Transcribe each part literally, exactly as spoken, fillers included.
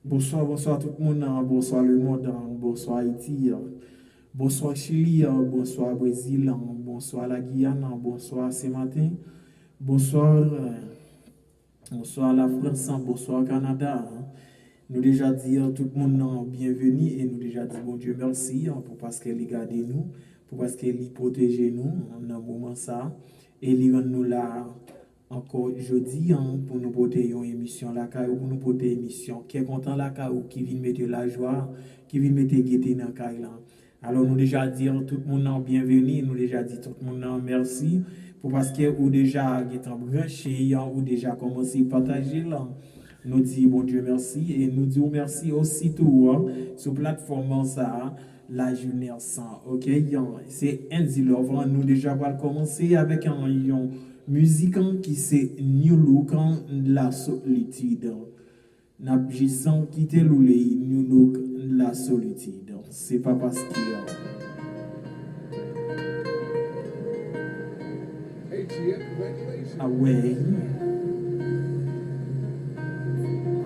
Bonswa, bonswa tout moun, bonswa lemonn, bonswa Ayiti, bonswa Chili, bonswa Brezil, bonswa Lagiyàn, bonswa Senmaten, bonswa, bonswa Lafrans, bonswa Kanada. Nou deja di tout moun byenveni e nou deja di Bondye mèsi pou paske li gade nou, pou paske li pwoteje nou nan moman sa e li rann nou la ankò jodi a pou nou pote yon emisyon lakay ou, pou nou pote emisyon Kè Kontan lakay ou ki vin mete lajwa, ki vin mete gete nan kay la. Alò, nou deja di tout moun byenveni, nou deja di tout moun mèsi pou paske ou deja gentan branche, ou deja kòmanse pataje l. Nou di Bondye mèsi e nou di w mèsi osi tou sou platfòm sa a. La Jeunesse, ok? Se Andy Love, nou deja pral kòmanse avèk yon mizik ki se New Look, La Solitude. N ap jis kite l oule, New Look, La Solitude. Se pa paske Awey.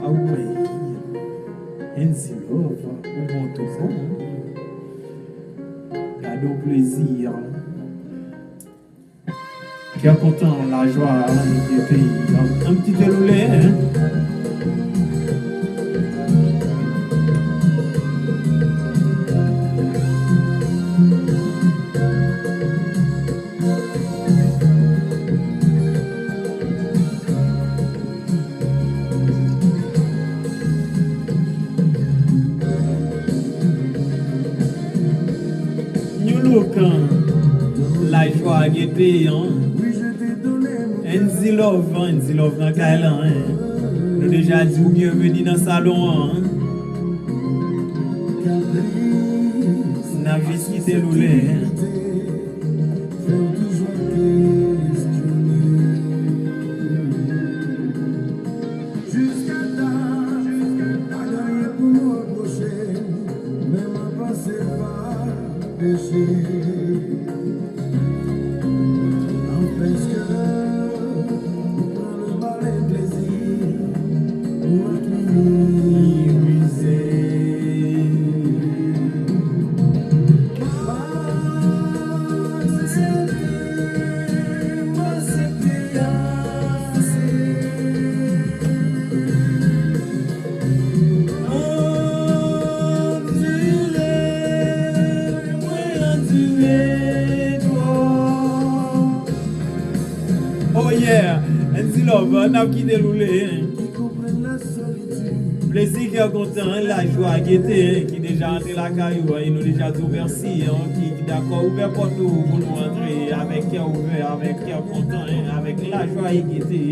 Awey. Andy Love, ou bon tou bon. Gade yon plezi. Kè kontan, lajwa, gete. Ann kite l oule. New Look, lajwa gete. Andy Love, Andy Love nan kay la. Nou deja di w byenveni nan salon an. N ap jis kite l oule. Fè m toujou kestyone. Jiskata, pa gen anyen pou m repwoche, men m avanse pa peche. Anfèske ou pran le bal e plezi ou ap minimize. Oh yeah, Andy Love, n ap kite l oule. Plezi, kè kontan, lajwa, gete, ki deja antre lakay ou, e nou deja di w mèsi, ki dakò ouvè pòt ou pou nou antre avèk kè ouvè, avèk kè kontan, avèk lajwa e gete.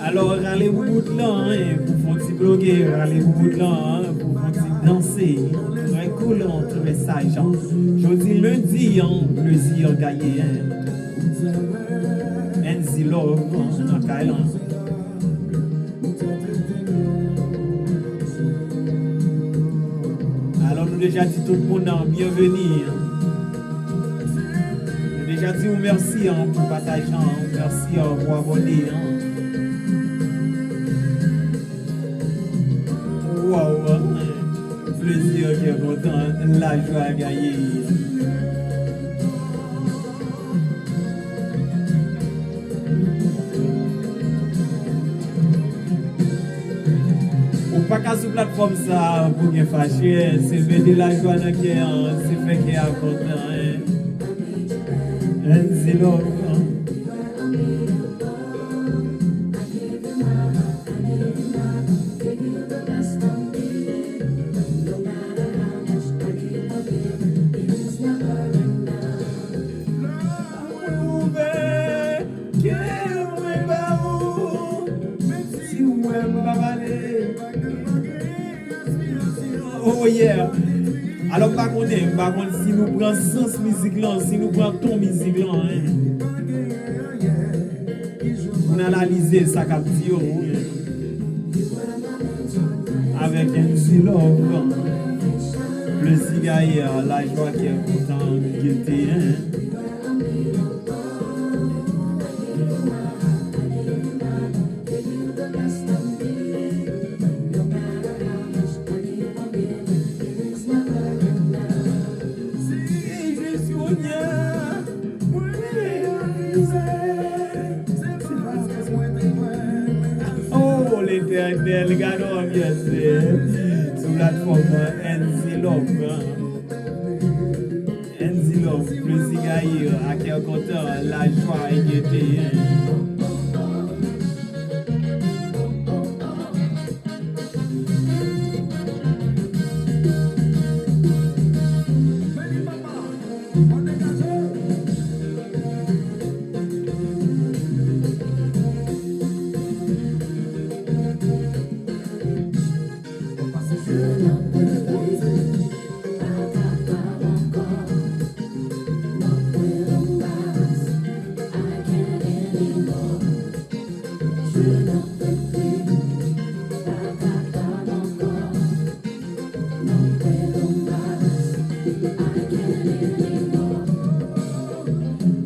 Alò, rale boubout lan, pou fè yon ti bloke, rale boubout lan, pou fè yon ti danse, trè cool, trè saj. Jodi lendi, plezi gaye. Andy Love nan kay lan. Alò, nou deja di tout moun byenveni. Nou deja di w mèsi pou pataj lan, mèsi pou abòne. Waw, plezi, kè kontan, lajwa gaye. Ou pa ka sou platfòm sa pou gen fache, se mete lajwa nan kè an, se fè kè a kontan. Andy Love. Oh yeah. Alò, m pa konnen, m pa konn si nou pran sans mizik lan, si nou pran ton mizik lan, en. Pou n analize sa k ap di yo, wi. Avèk Andy Love, plezi gaye, lajwa, kè kontan, gete, en. Oh, Letènèl, gade yon anbyans, eh, sou platfòm, eh, N Z Love, eh. N Z Love, plezi gaye, a kè kontan, lajwa e gete, eh.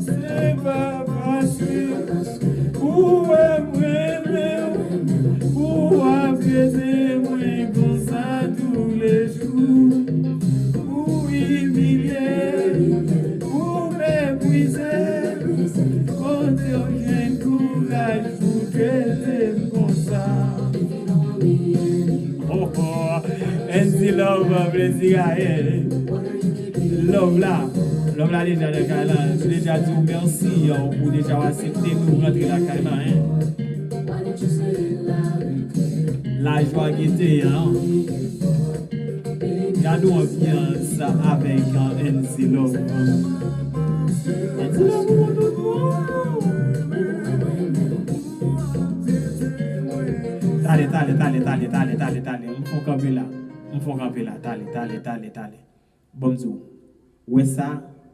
Se pa paske ou wè m renmen w, ou ap trete mwen konsa toulejou. Ou imilye, ou meprize, kote w jwenn kouraj pou trete m konsa? Oh, oh, N Z Love, plezi gaye. Love la, love la deja nan kay la. Nou deja di w mèsi, yo, ou deja w aksepte nou rantre lakay la, hein. Lajwa gete, hein. Gade yon anbyans avèk, uh, N Z Love. N Z Love pou tout moun. Tale, tale, tale, tale, tale, tale, tale. M fon kanpe la. M fon kanpe la. Tale, tale, tale, tale. Ban m di w. Wè sa,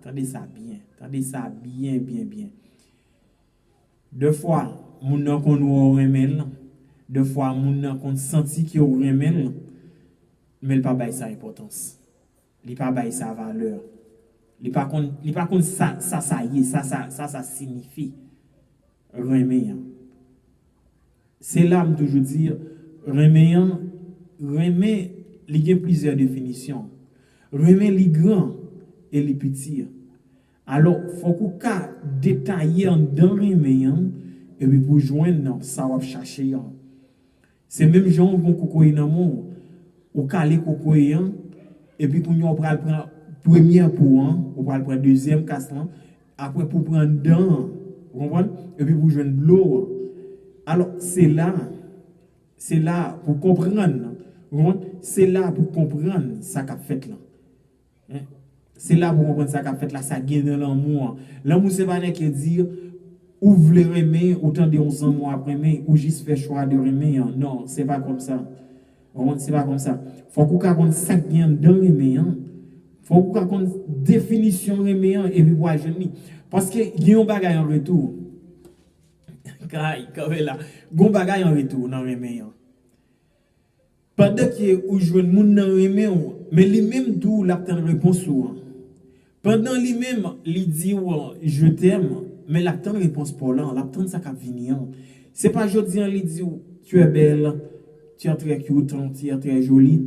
tande sa byen. Tande sa byen, byen, byen. Defwa, moun nan konn wè w renmen l. Defwa, moun nan konn santi ke w renmen l. Men l pa bay sa enpòtans. Li pa bay sa valè. Li pa konn, li pa konn sa, sa, sa ye, sa, sa, sa, sa siyifi renmen an. Se la m toujou di, renmen an, renmen, li gen plizyè definisyon. Renmen, li gran e li piti. Alò, fòk ou ka detaye anndan renmen an, epi pou jwenn nan sa w ap chache an. Se menm jan w gen kokoye nan men w, ou kale kokoye an, epi kounye a w pral pran premyè po an, ou pral pran dezyèm kas lan, apre pou pran anndan an, ou konprann? Epi pou jwenn dlo an. Alò, se la, se la pou konprann, ou konprann? Se la pou konprann sa k ap fèt lan. Hein? Se la pou konprann sa k ap fèt la, sa gen nan lanmou an. Lanmou se pa nèg ki di, ou vle renmen, ou tande yon zanmi w ap renmen, ou jis fè chwa de renmen an. Non, se pa kòmsa. Ou konprann? Se pa kòmsa. Fòk ou ka konn sa k gen anndan renmen an. Fòk ou ka konn definisyon renmen an, epi pou al jwenn li. Paske gen yon bagay an retou. Kay, kanpe la. Gen yon bagay an retou nan renmen an. Pandan ke ou jwenn moun nan renmen w, men li menm tou, l ap tann repons ou an. Pandan li menm, li di w, "Je t'aime," men l ap tann repons pa w lan, l ap tann sa k ap vini an. Se pa jodi an li di w, "Tu es belle, tu es très cute, tu es très jolie."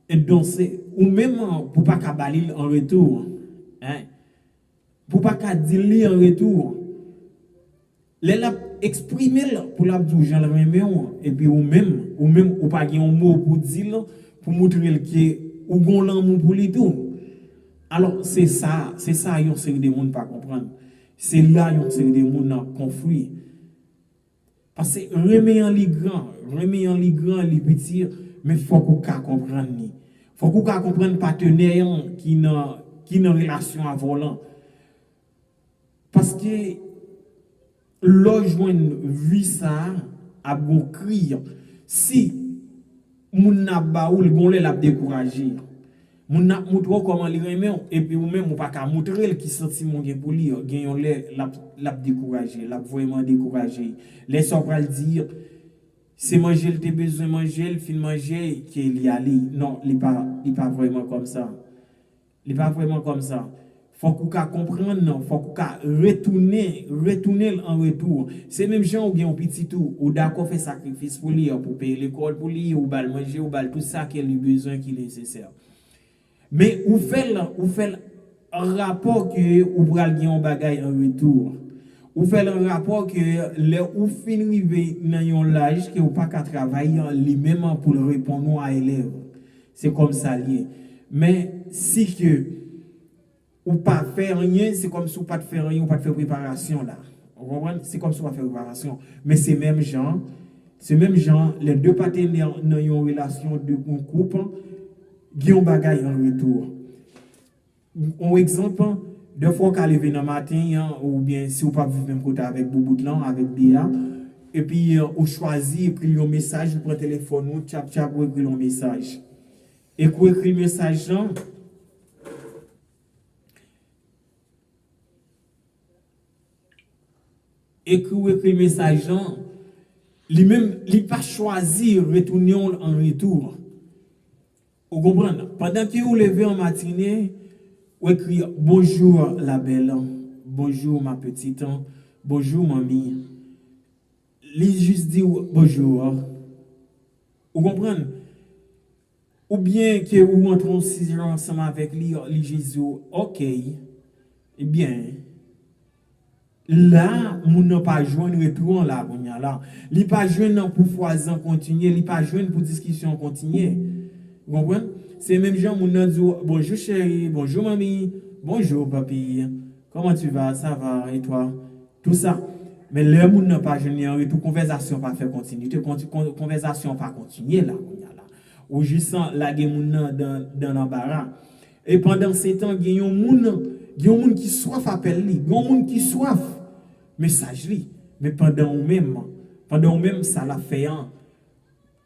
E donk, se ou menm, pou pa ka ba li l an retou, hein? Pou pa ka di l li an retou. Lè l ap eksprime l pou l ap di w jan l renmen w, epi ou menm, ou menm, ou pa gen yon mo pou di l, pou moutre l ke ou gen lanmou pou li tou. Alò, se sa, se sa yon seri de moun pa konprann. Se la yon seri de moun nan konfwi. Paske renmen an li gran, renmen an li gran, li piti, men fòk ou ka konprann li. Fòk ou ka konprann patnè an ki nan, ki nan relasyon avè w lan. Paske lè w jwenn vi sa a, ap gon kri. Si moun nan ap ba ou l, gon lè l ap dekouraje. Moun nan ap moutre w kòman li renmen w, epi ou menm ou pa ka moutre l ki santiman w gen pou li, gen yon lè l ap, l ap dekouraje, l ap vrèman dekouraje. Lè sa w pral di, se manje l te bezwen manje, l fin manje, ke li ale. Non, li pa, li pa vrèman kòmsa. Li pa vrèman kòmsa. Fòk ou ka konprann, fòk ou ka retounen, retounen l an retou. Se menm jan ou gen yon pitit ou, ou dakò fè sakrifis pou li, pou peye lekòl pou li, ou ba l manje, ou ba l tout sa ke li bezwen ki nesesè. Men ou fè l, ou fè l rapò ke ou pral gen yon bagay an retou. Ou fè l an rapò ke lè ou fin rive nan yon laj ke ou pa ka travay li menm pou l reponn ou a elèv. Se kòm sa l ye. Men si ke ou pa fè anyen, se kòm si ou pa t fè anyen, ou pa t fè preparasyon la. Ou konprann? Se kòm si ou pa fè preparasyon. Men se menm jan, se menm jan, lè de patenè nan yon relasyon de yon koup, gen yon bagay an retou. Yon egzanp, dèfwa ou ka leve nan maten an, oubyen si ou p ap viv menm kote avèk boubout lan, avèk Bea, epi ou chwazi ekri l yon mesaj, ou pran telefòn ou, tchap tchap, ou ekri l yon mesaj. Epi ou ekri mesaj lan, epi ou ekri mesaj lan, li menm, li pa chwazi retounen w an retou. Ou konprann? Pandan ke ou leve an matine, ou ekri bonjou la belle, bonjou ma petite, bonjou manmi. Li jis di w bonjou. Ou konprann? Oubyen ke ou rantre yon sijè ansanm avèk li, li jis di w, ok, ebyen, la, moun nan pa jwenn retou an la, kounye a la. Li pa jwenn nan pou fraz lan kontinye, li pa jwenn pou diskisyon an kontinye. Ou konprann? Se menm jan moun nan di w, bonjou cheri, bonjou manmi, bonjou papi, comment tu vas, ça va, et toi? Tout sa. Men lè moun nan pa jwenn li an retou, konvèzasyon pa fè kontinite, konti-, kon-, konvèzasyon pa kontinye la, kounye a la. Ou jis lage moun nan dan, dan lanbara. E pandan se tan, gen yon moun, gen yon moun ki swaf apèl li, gen yon moun ki swaf mesaj li. Men pandan ou menm, pandan ou menm, sa l ap fè an,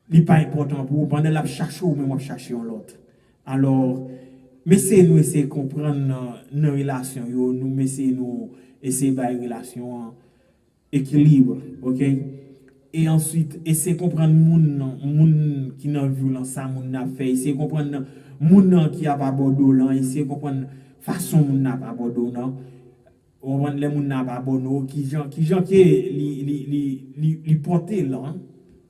li pa enpòtan pou ou. Pandan l ap chache ou, ou menm w ap chache yon lòt. Alò, mesye nou eseye konprann nan, nan relasyon yo, nou mesye nou eseye bay relasyon an ekilib, ok? E answit, eseye konprann moun nan, moun ki nan vi w lan, sa moun nan ap fè. Eseye konprann nan, moun nan ki ap abòde w lan, eseye konprann fason moun nan ap abòde w lan. Ou konprann, lè moun nan ap abòne w, kijan, kijan ke li, li, li, li, li pòte l lan,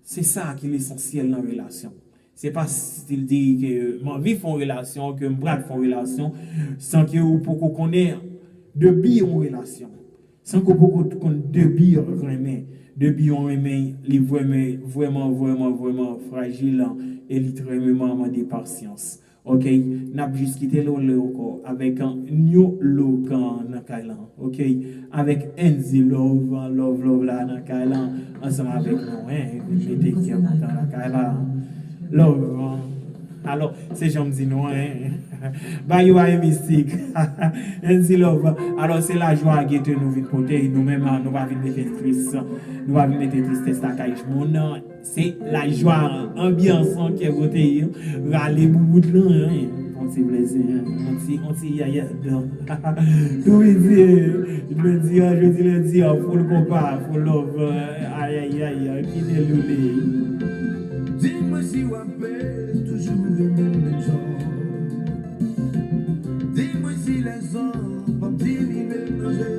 se sa ki lesansyèl nan relasyon. Se pa stil di ke m anvi fè yon relasyon, ke m pral fè yon relasyon, san ke ou poko konnen debi yon relasyon. San ke ou poko konn debi renmen. Debi yon renmen, li vrèman, vrèman, vrèman, vrèman frajil, e li trè vrèman mande pasyans. Ok, n ap jis kite l ole ankò avèk, uh, New Look, uh, nan kay lan. Ok, avèk Andy Love, uh, Love Love la nan kay lan, ansanm avèk nou, hein, vin mete kè kontan nan kay la. Love, uh, alò, se jan m di nou, hein. Bayou a e mistik. Andy Love. Alò, se lajwa gete nou vin pote, nou menm, uh, nou pa vin mete tris, nou pa vin mete tristès lakay moun. Se lajwa, anbyans an, kè kote, rale boubout lan, yon ti plezi, yon ti, yon ti yayad. Tou midi, lendi an, jodi lendi an, full konpa, full love, ayayay, kite l roule. Di mwen si w ap toujou renmen m menm jan. Di mwen si lèzòm p ap diminye manje.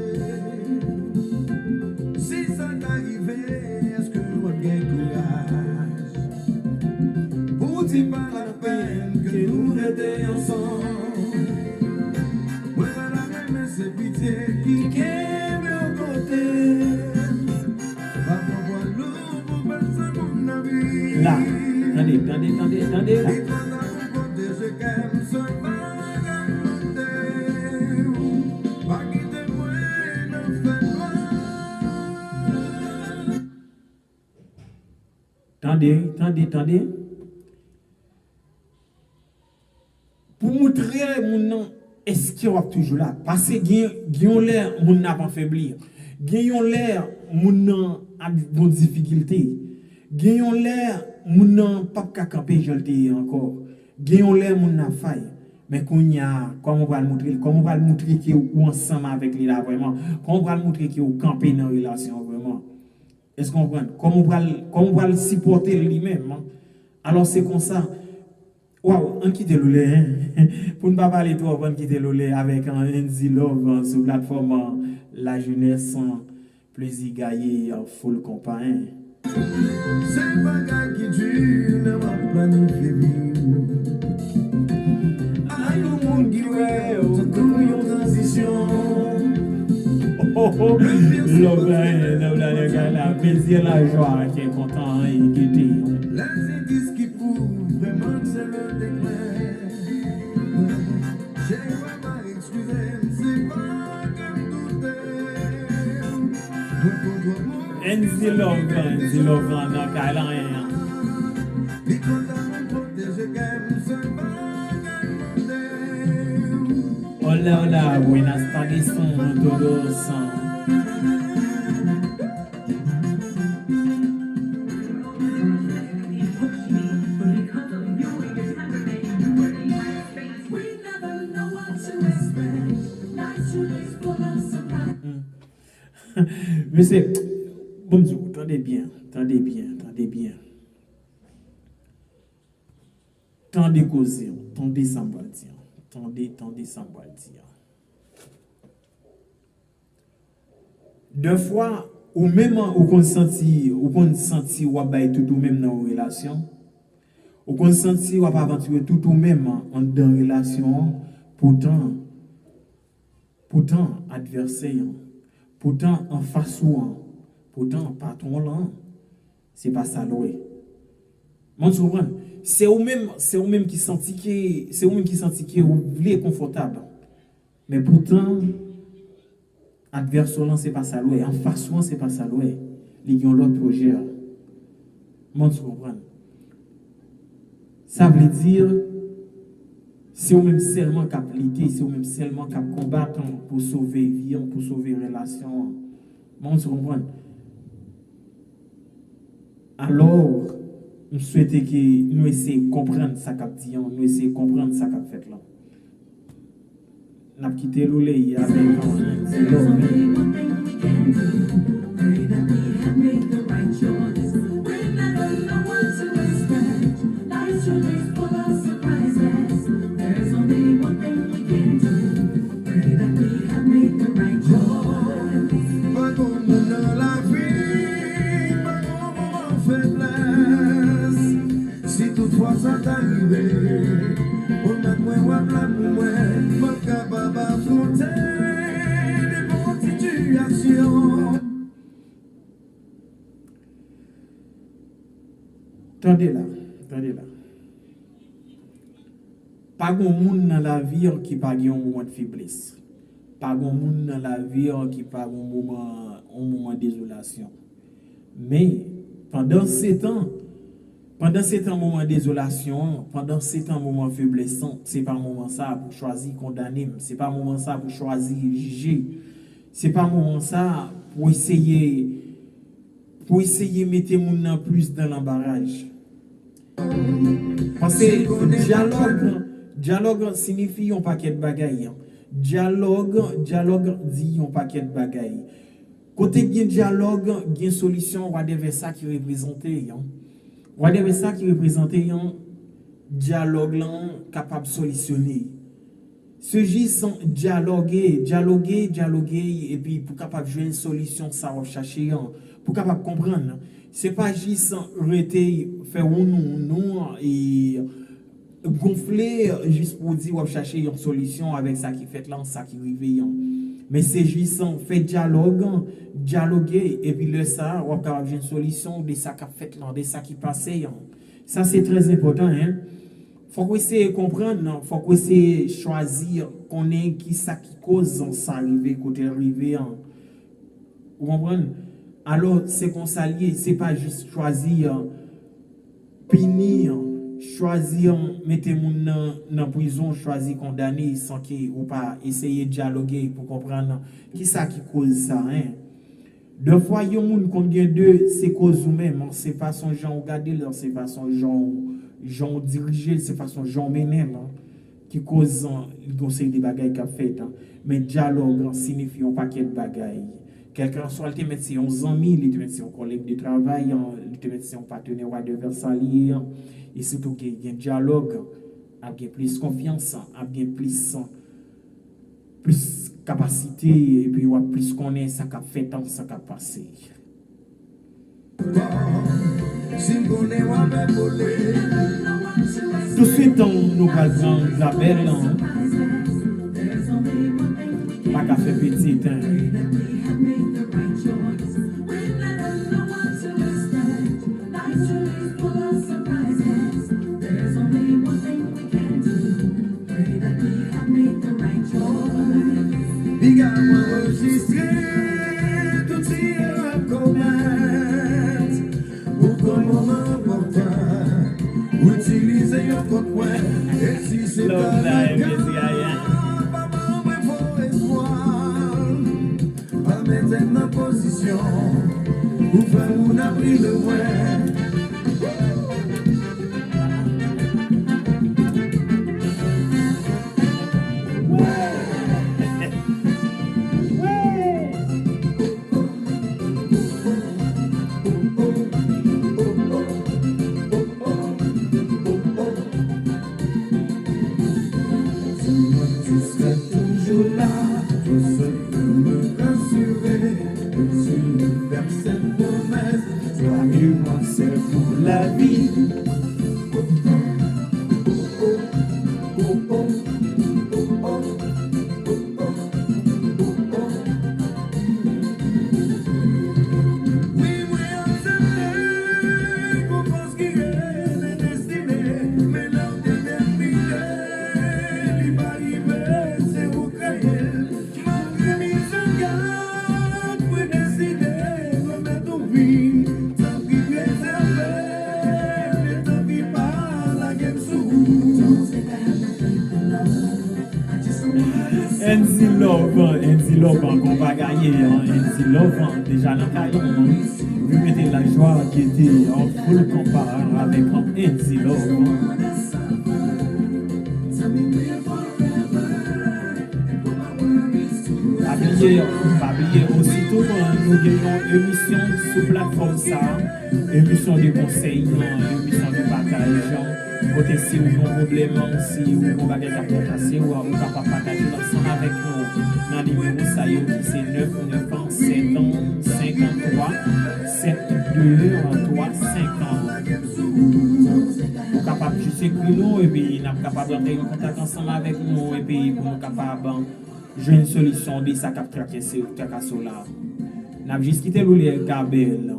Si sa ta rive, èske w ap gen kouraj pou w di pa lapèn ke nou rete ansanm? Mwen pa ta renmen se pitye ki kenbe w kote. Pa pran pwa lou pou pèsonn moun nan vi. La, tande, tande, tande, tande la. Li pa ta pou pwoteje kè m sèlman. Tande, tande, tande. Pou moutre moun nan, èske w ap toujou la? Paske gen, gen yon lè moun nan ap anfebli. Gen yon lè moun nan ap gon difikilte. Gen yon lè moun nan p ap ka kanpe jan l te ye ankò. Gen yon lè moun nan ap fay. Men kounye a, kòman w pral moutre l? Kòman w pral moutre ke ou ansanm avèk li la vrèman? Kòman w pral moutre ke ou kanpe nan relasyon an vrèman? Èske w konprann? Kòman w pral, kòman w pral sipòte l li menm? Alò, se konsa. Waw, ann kite l roule, hein. Pou n pa pale twòp, ann kite l roule avèk, uh, Andy Love, uh, sou platfòm, uh, La Jeunesse, uh, Plezi Gaye, uh, full konpa, hein. Se bagay ki di lè w ap planifye vi w. Ak yon moun ki wè w tankou yon tranzisyon. Oh, oh, Oh, love la, eh, love la, love la, love la. Plaisir, la joie, cœur content, hein, il guette. Lè se dis ki pou vreman se le déclin. Cheri, w ap eskize m, se pa ke m doute. Mwen konn twòp moun. Andy Love, Andy Love nan kay la, hein. Li konn sa pou pwoteje kè m, se bagay mande. Hola, hola, buenas tardes, son todos. Mesye, bon, m di w, tande byen, tande byen, tande byen. Tande koze an, tande sa m pral di an. Tande, tande sa m pral di an. Dèfwa, ou menm, ou konn santi, ou konn santi w ap bay tout ou menm nan yon relasyon. Ou konn santi w ap avantire tout ou menm anndan relasyon an. Poutan, poutan, advèsè an, poutan, anfas ou an, poutan, patwon w lan, se pa sa l wè. Mwen, w konprann? Se ou menm, se ou menm ki santi ke, se ou menm ki santi ke ou vle konfòtab. Men poutan, advèsè w lan, se pa sa l wè. Anfas ou an, se pa sa l wè. Li gen yon lòt pwojè. Mwen, w konprann? Sa vle di, se ou menm sèlman k ap lite, se ou menm sèlman k ap konbat pou sove vi an, pou sove relasyon an. Mwen, w konprann? Alò, m swete ke nou eseye konprann sa k ap di an, nou eseye konprann sa k ap fèt lan. N ap kite l ou leye avèk an, se lòm. Pa gon moun nan lavi, pa gon moman feblès. Si toutfwa sa ta rive, pwomèt mwen w ap la pou mwen, m ap kapab afwonte nenpòt sitiyasyon. Tande la, tande la. Pa gon moun nan lavi an ki pa gen yon moman de feblès. Pa gon moun nan lavi an ki pa gon moman, yon moman dezolasyon. Men, pandansetan, pandansetan moman dezolasyon an, pandansetan moman feblès lan, se pa moman sa a pou chwazi kondane m, se pa moman sa a pou chwazi jije, se pa moman sa a pou eseye, pou eseye mete moun nan plis dan lanbaraj. Paske dyalòg, dyalòg siyifi yon pakèt bagay. Dyalòg, dyalòg di yon pakèt bagay. Kote gen dyalòg, gen solisyon, whatever sa ki reprezante. Whatever sa ki reprezante, dyalòg lan kapab solisyone. Se jis dyaloge, dyaloge, dyaloge, epi pou kapab jwenn solisyon sa w ap chache an, pou kapab konprann. Se pa jis rete fè wounou wounou e gonfle jis pou w di w ap chache yon solisyon avèk sa ki fèt lan, sa ki rive an. Men se jis fè dyalòg, dyaloge, epi lè sa a, w ap kapab jwenn solisyon de sa k ap fèt lan, de sa ki pase an. Sa se trè enpòtan, en. Fòk w eseye konprann, fòk w eseye chwazi konnen ki sa ki koz sa rive kote l rive an. Ou konprann? Alò, se konsa l ye, se pa jis chwazi pini, chwazi mete moun nan, nan prizon, chwazi kondane san ke ou pa eseye dyaloge pou konprann ki sa ki koz sa, en. Dèfwa, yon moun konn gen de, se koz ou menm, se fason jan w gade l, se fason jan w, jan w dirije l, se fason jan w mennen l, ki koz li gon seri de bagay k ap fèt. Men dyalòg siyifi yon pakèt bagay. Kèlkanswa li te mèt se yon zanmi, li te mèt se yon kòlèg de travay, li te mèt se yon patnè, whatever sa li ye, e sitou ke gen dyalòg, ap gen plis konfyans, ap gen plis plis kapasite, epi w ap plis konnen sa k ap fèt an, sa k ap pase. Tousuit, nou pral pran grapèl lan. Pa ka fè pitit, en. Tu seras toujours là, tout ce que me rassurer. Tu me fais cette promesse, toi et moi, c'est pour la vie. Wi, mwen aksepte gon fòs ki rele destine, men lè w detèmine, li pa rive, se ou kreye l. Malgre mizè, gad, mwen deside remèt ou vi m, tanpri prezève m, e tanpri pa lage m sou ou. Andy Love, Andy Love, gon bagay, Andy Love, deja nan kay lan, wi. Vin mete lajwa, ki te an full konpa avèk Andy Love. Pa bliye, pa bliye, ositou nou gen yon emisyon sou platfòm sa, emisyon de konsèy, emisyon de pataj. Kote si ou gen yon pwoblèm, si ou gen yon bagay k ap trakase w, ou kapab pataje l ansanm avèk nou nan nimewo sa yo ki se nèf nèf sèt senkantwa sèt de twa senk. Ou kapab jis ekri nou, epi n ap kapab rantre an kontak ansanm avèk nou, epi pou nou kapab jwenn solisyon de sa k ap trakase, trakase w la. N ap jis kite l ou lè gabèl.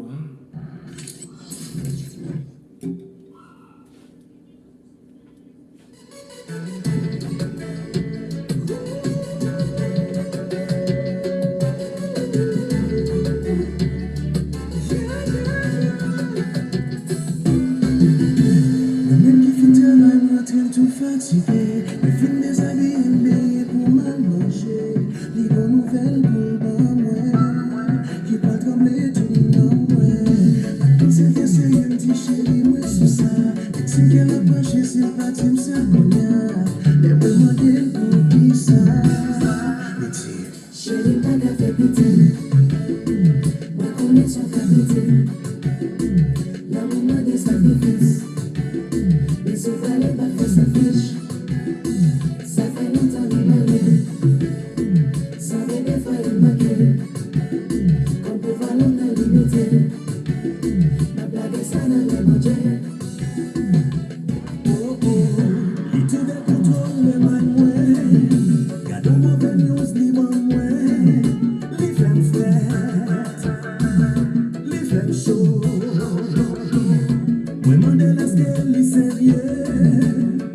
Mwen menm ki fin travay, m rantre m tou fatige. Mwen fin dezabiye m, benyen pou m al manje. Li gon nouvèl pou l ban mwen, ki pral tranble tout nanm mwen. Ak tout sèl ke serye, m di cheri mwen sou sa. Menm si m gen lòt branche, si l pati m sèl kounye a. Lè mwen mande l poukisa, li di, cheri, m pa ka fè piti. Mwen konnen sa w ka piti. Lanmou mande sakrifis. Men si w prale, pa fè sa fèch. Sa fè lontan li mare. Sanble defwa li manke. Kòm pouvwa lòm nan limite. M ap lage sa nan men Bondye. Oh, oh. Li toude kontwòl men mwen. Gade yon move news li ban mwen. Li fè m frèt. Li fè m cho. Mwen mande l èske li serye.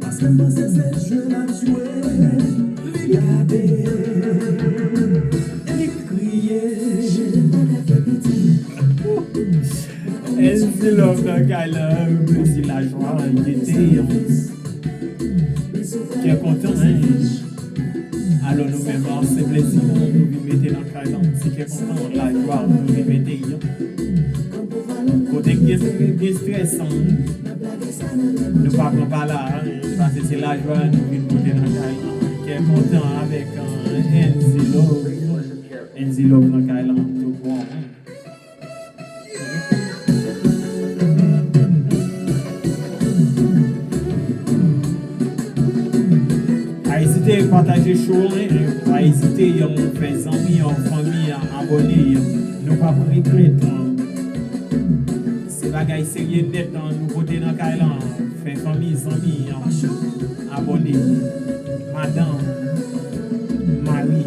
Paske m panse se jwe l ap jwe. Li gade. Li kriye. Cheri, m pa ka fè piti. Andy Love nan kay lan, plezi, lajwa, gete, kè kontan, en. Alò nou menm, se plezi nou, nou vin mete nan kay lan, se kè kontan, lajwa, nou vin mete, en. Kote k gen, gen strès, en. Nou pa pran pa la, en, paske se lajwa nou vin pote nan kay lan. Kè kontan avèk, eh, Andy Love. Andy Love nan kay lan, tout bon. Pa ezite pataje show, en, pa ezite, eh, fè zanmi, eh, fanmi, eh, abòne, eh. Nou p ap regrèt, eh. Se bagay serye nèt, en, nou pote nan kay lan. Fè fanmi, zanmi, abòne. Madanm, mari.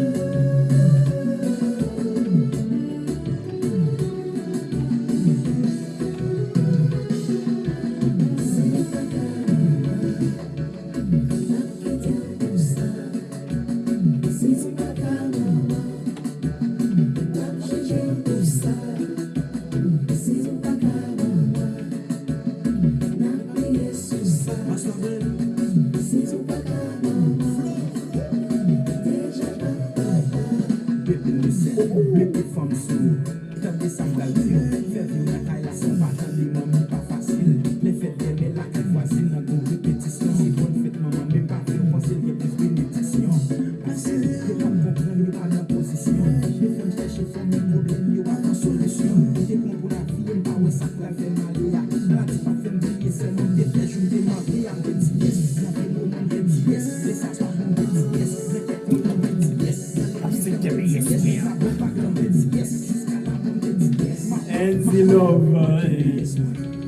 Fè vin lakay la san pa tande manmi pa fasil. Lè fèt dèmen lakay vwazin nan gon repetisyon. Se bòn fèt manman men m pa vle w panse l gen plis benediksyon. Paske yo p ap konprann, yo pa nan pozisyon. Yo fè m chèche fanmi pwoblèm, yo pa pran solisyon. M te pran pou lavi, m pa wè sa k pral fè m ale a. Maladi pa fè m bliye sèman m te fè jou m te mande a, m te di yès. Nan vye moman m te di yès. Lè sa pa bon m te di yès. Nan kèk moman m te di yès. Nan lòt moman m te di yès. Sa bon pa gran m te di yès. Jiska la mò m te di yès. Andy Love, eh,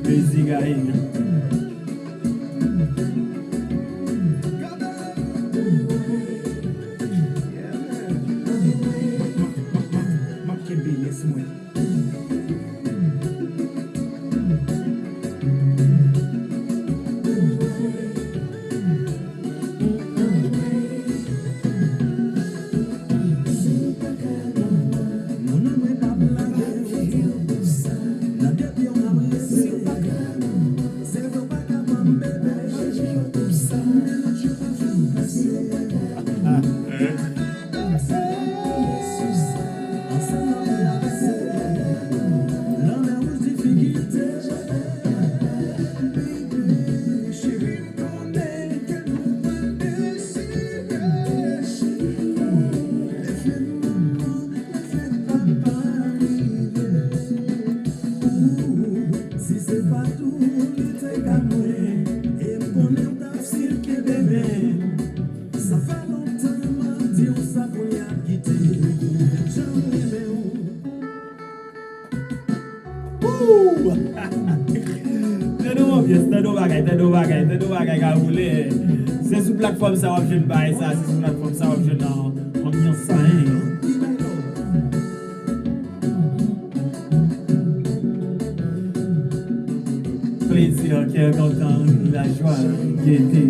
Crazy Guy. M ap kenbe yès mwen. Si se pa tou, li te ka mwen, e m konnen w t ap stil kenbe men. Sa fè lontan m ap di w sa, kounye a m kite w. Jan m renmen w. Woo! Tande yon anbyans, tande yon bagay, tande yon bagay, tande yon bagay k ap woule. Se sou platfòm sa w ap jwenn bagay sa, se sou platfòm sa w ap jwenn, uh, anbyans sa, hein. Plezi, kè kontan, lajwa, gete.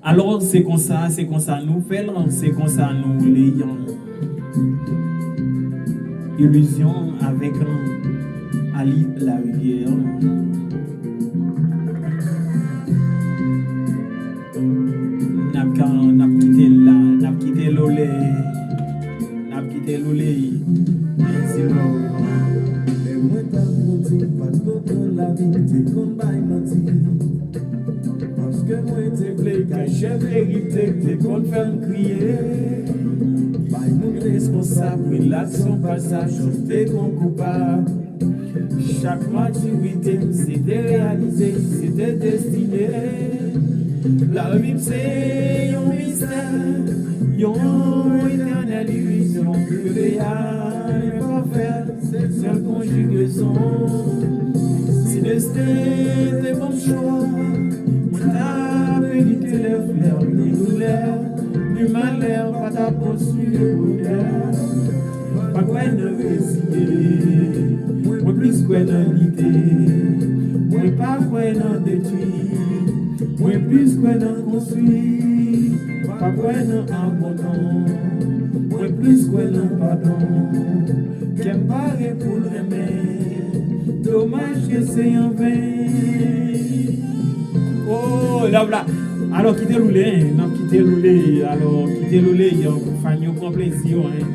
Alò, se konsa, se konsa nou fè l, se konsa nou woule l. Ilizyon avèk Ali Larivière. N ap ka, n ap kite l la, n ap kite l woule, n ap kite l woule. Andy Love. Lè mwen t ap grandi, m pa t konprann lavi, m te konn bay manti. Paske mwen te vle kache verite k te konn fè m kriye. Bay moun responsab, relasyon pasaj, yo te gon koupab. Chak matirite m, se te reyalize, se te destine. Lavi m se yon mistè, yon etènèl ilizyon, reve a enpafè. Se sèl konjigezon. Si desten te ban m chwa, mwen t ap evite lè flè, ni doulè, ni malè, pa t ap konstwi bonè. Pa kwè nan reziye, mwen plis kwè nan lite. Mwen pa kwè nan detwi, mwen plis kwè nan konstwi. Pa kwè nan abandon, mwen plis kwè nan padon. Kè m pare pou l renmen, domaj ke se anven. Oh, love la. Alò, kite l woule, hein. N ap kite l woule. Alò, kite l woule, yo, pou fan yo pran plezi yo, hein.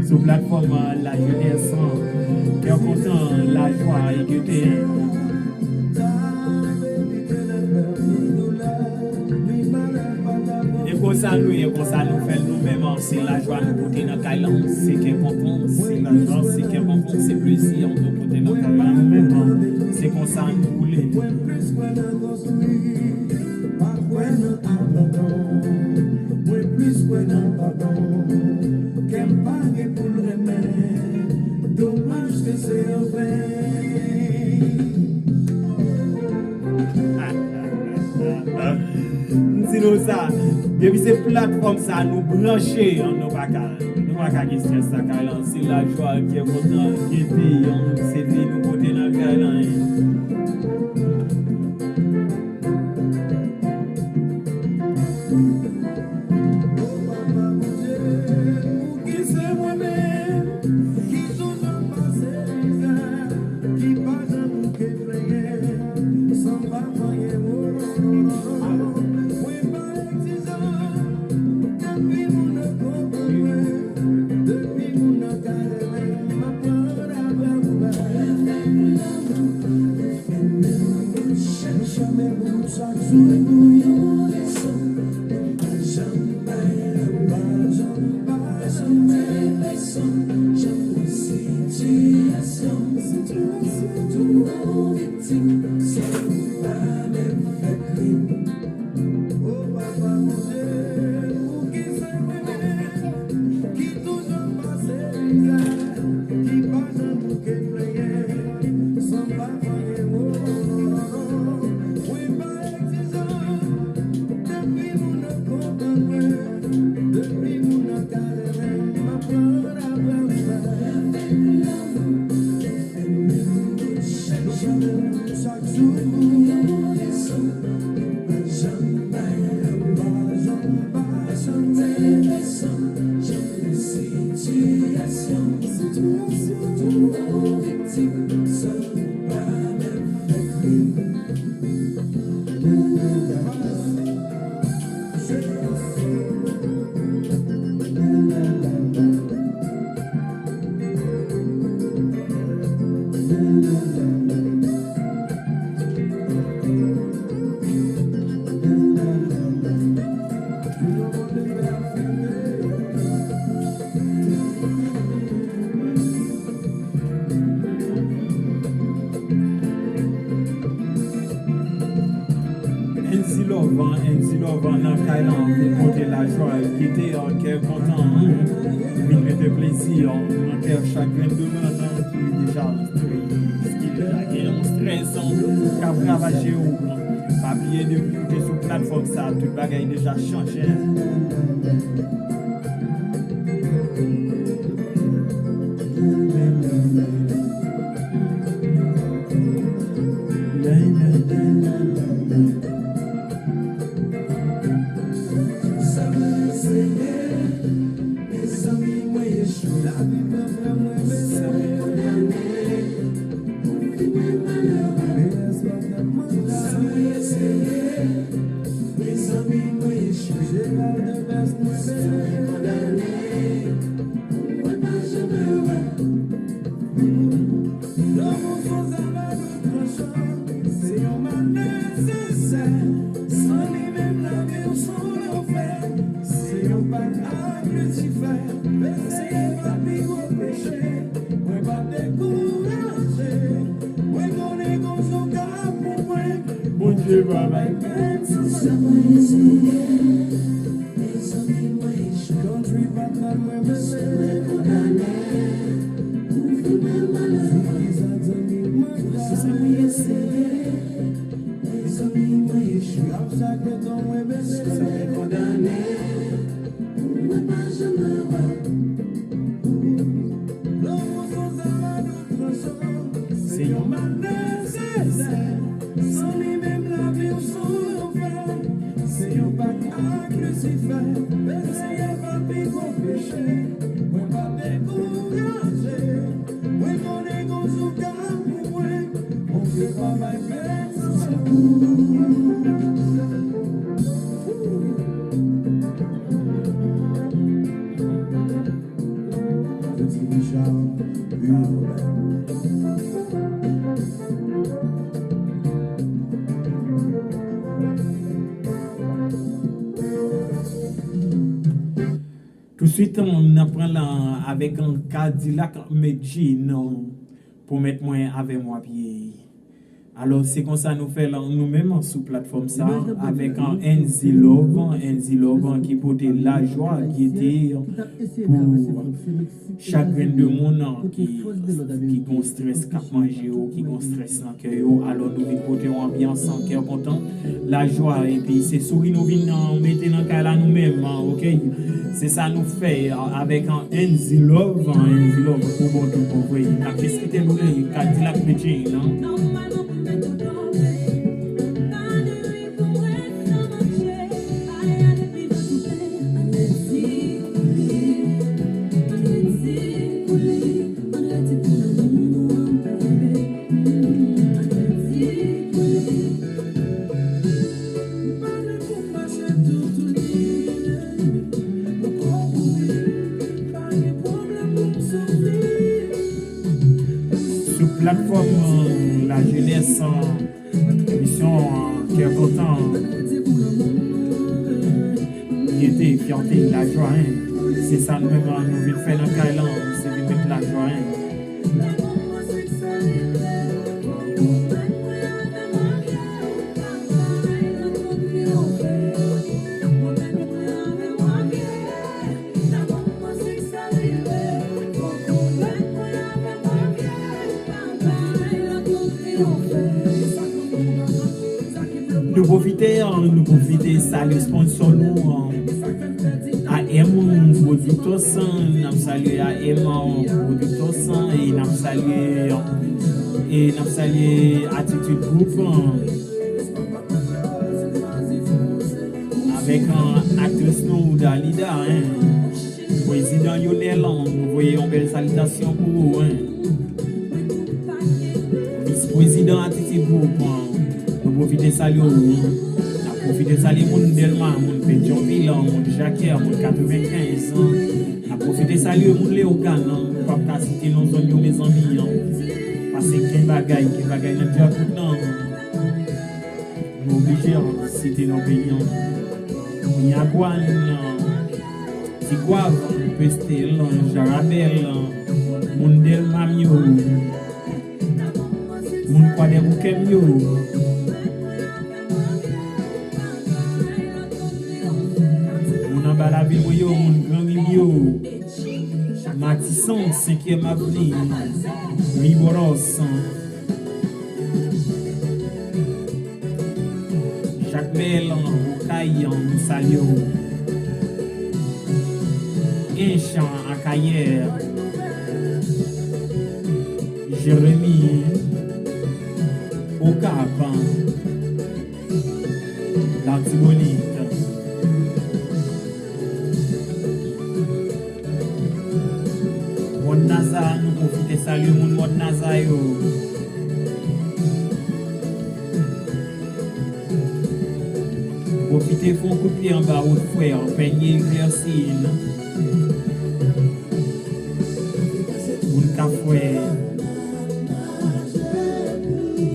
Sou platfòm, euh, La Jeunesse, hein. Kè kontan, lajwa, e gete, hein. E konsa nou ye, konsa nou fè l nou menm, se lajwa nou pote nan kay lan, se kè kontan, se lajwa, se kè kontan, se plezi nou pote nan kay lan nou menm, se konsa nou woule. Pa kwè nan abandon, mwen plis kwè nan padon. Kè m pare pou l renmen, domaj ke se anven. M di nou sa, depi se platfòm sa nou branche, nou pa ka, nou pa ka gen strès nan kay lan. Se lajwa, kè kontan, gete, se vi nou pote nan kay lan. O Papa Bondye, pouki se mwen menm ki toujou pase mizè, ki pa janm bouke plenyen, san m pa vanyen, o, o, o, o, o. Mwen pa egzizan, tanpri moun nan konprann mwen. Jan sitiyasyon, sitiyasyon tou an viktim, san pa menm fè krim. O papa Bondye, poukisa mwen menm ki toujou ap pase mizè, ki pa janm bouke plenyen, san pa fanyen mo? Mwen pa egzan, depi moun nan konprann mwen, depi moun nan ka renmen m, m ap pran avè l. Avèk lanmou, chak jou, chak jou, yon rezon, pa janm bay anba, pa janm bay anba. Jan sitiyasyon, sitiyasyon tou an viktim, san pa menm fè krim. Enzi Love, Enzi Love nan kay la, vin pote lajwa, gete, kè kontan, vin mete plezi nan kè chak grenn de moun ki deja ki deja gen yon strès k ap ravaje w. Pa bliye depi w te sou platfòm sa, tout bagay deja chanje. Sa mwen eseye, mezanmi, mwen echwe. Lavi pa fè mwen eseye, kondane pou fi mwen malere. Sa mwen eseye, mezanmi, mwen echwe. Jeral de bèz mwen eseye, kondane pou mwen pa janm ere. Lanmou se yon zam a doub tranchan, se yon mal nesesè. San li menm lavi w se yon lanfè. Se yon pak ak Lisifè. Eseye pa pi gwo peche. Mwen p ap dekouraje. Mwen konnen gon jou k ap pou mwen. Bondye pa bay pèsonn. Sa mwen eseye. Mezanmi, mwen echwe. Country partner mwen, mwen se mwen kondane. Pou fi mwen malere. Sa mwen eseye. Mezanmi, mwen echwe. Ap chak beton mwen bese. Sa mwen kondane. Pou mwen pa janm ere. Lanmou se yon zam a doub tranchan. Se yon mal nesesè. San li menm lavi w se yon lanfè. Se yon pak ak Lisifè. Eseye pa pi gwo peche. Mwen p ap dekouraje. Mwen konnen gon jou k ap pou mwen. Bondye pa bay pèsonn sekou. Petit Richard Urbain. Touswit, n ap pran l avèk Kadilak Medjine, Pwomèt mwen avè m w ap ye. Alò, se konsa nou fè l nou menm sou platfòm sa, avèk Enzi Love, Enzi Love ki pote lajwa, gete pou chak grenn de moun ki, ki gon strès k ap manje yo, ki gon strès nan kè yo. Alò, nou vin pote yon anbyans kè kontan, lajwa, epi se souri nou vin mete nan kay la nou menm, oke? Se sa nou fè avèk Enzi Love, Enzi Love pou bon tout bon vre. N ap jis kite nou li, Kadilak Medjine. Sou platfòm lajenès, emisyon Kè Kontan, pyete, fyète, lajwa, en. Se sa nou menm nou vin fè nan kay lan. Nou pwofite, nou pwofite salye sponsò nou, A M Productos, n ap salye A M Productos, e n ap salye, e n ap salye Attitude Group, avèk aktris nou Dalida, en. Prezidan Lionel, nou voye yon bèl salitasyon pou ou, en. Vis prezidan Attitude Group, nou pwofite salye w. N ap pwofite salye moun Dèlma, moun Petyonvil, moun Jakè, moun katrevenkenz. N ap pwofite salye moun Leyogàn, nou p ap ka site non zòn yo, mezanmi. Pase gen bagay, gen bagay nan dyakout nan. Nou oblije site non peyi an. Miragwàn, Tigwav, Pestil, Jarabèl, moun Dèlma m yo, moun Kwadèboukè m yo, moun anba lavil mwen yo, moun Granri m yo, Matisan, senkyèm avni, Riboros, Jakmèl, Okay, nou salye w. Ench, Akayè, Jeremi, Okap, Latibonit. Mòn Naza, nou pwofite salye moun Mòn Naza yo. Pwofite fè yon kout pye anba wòt frè, Pènye Klèsin. Moun Kafwè.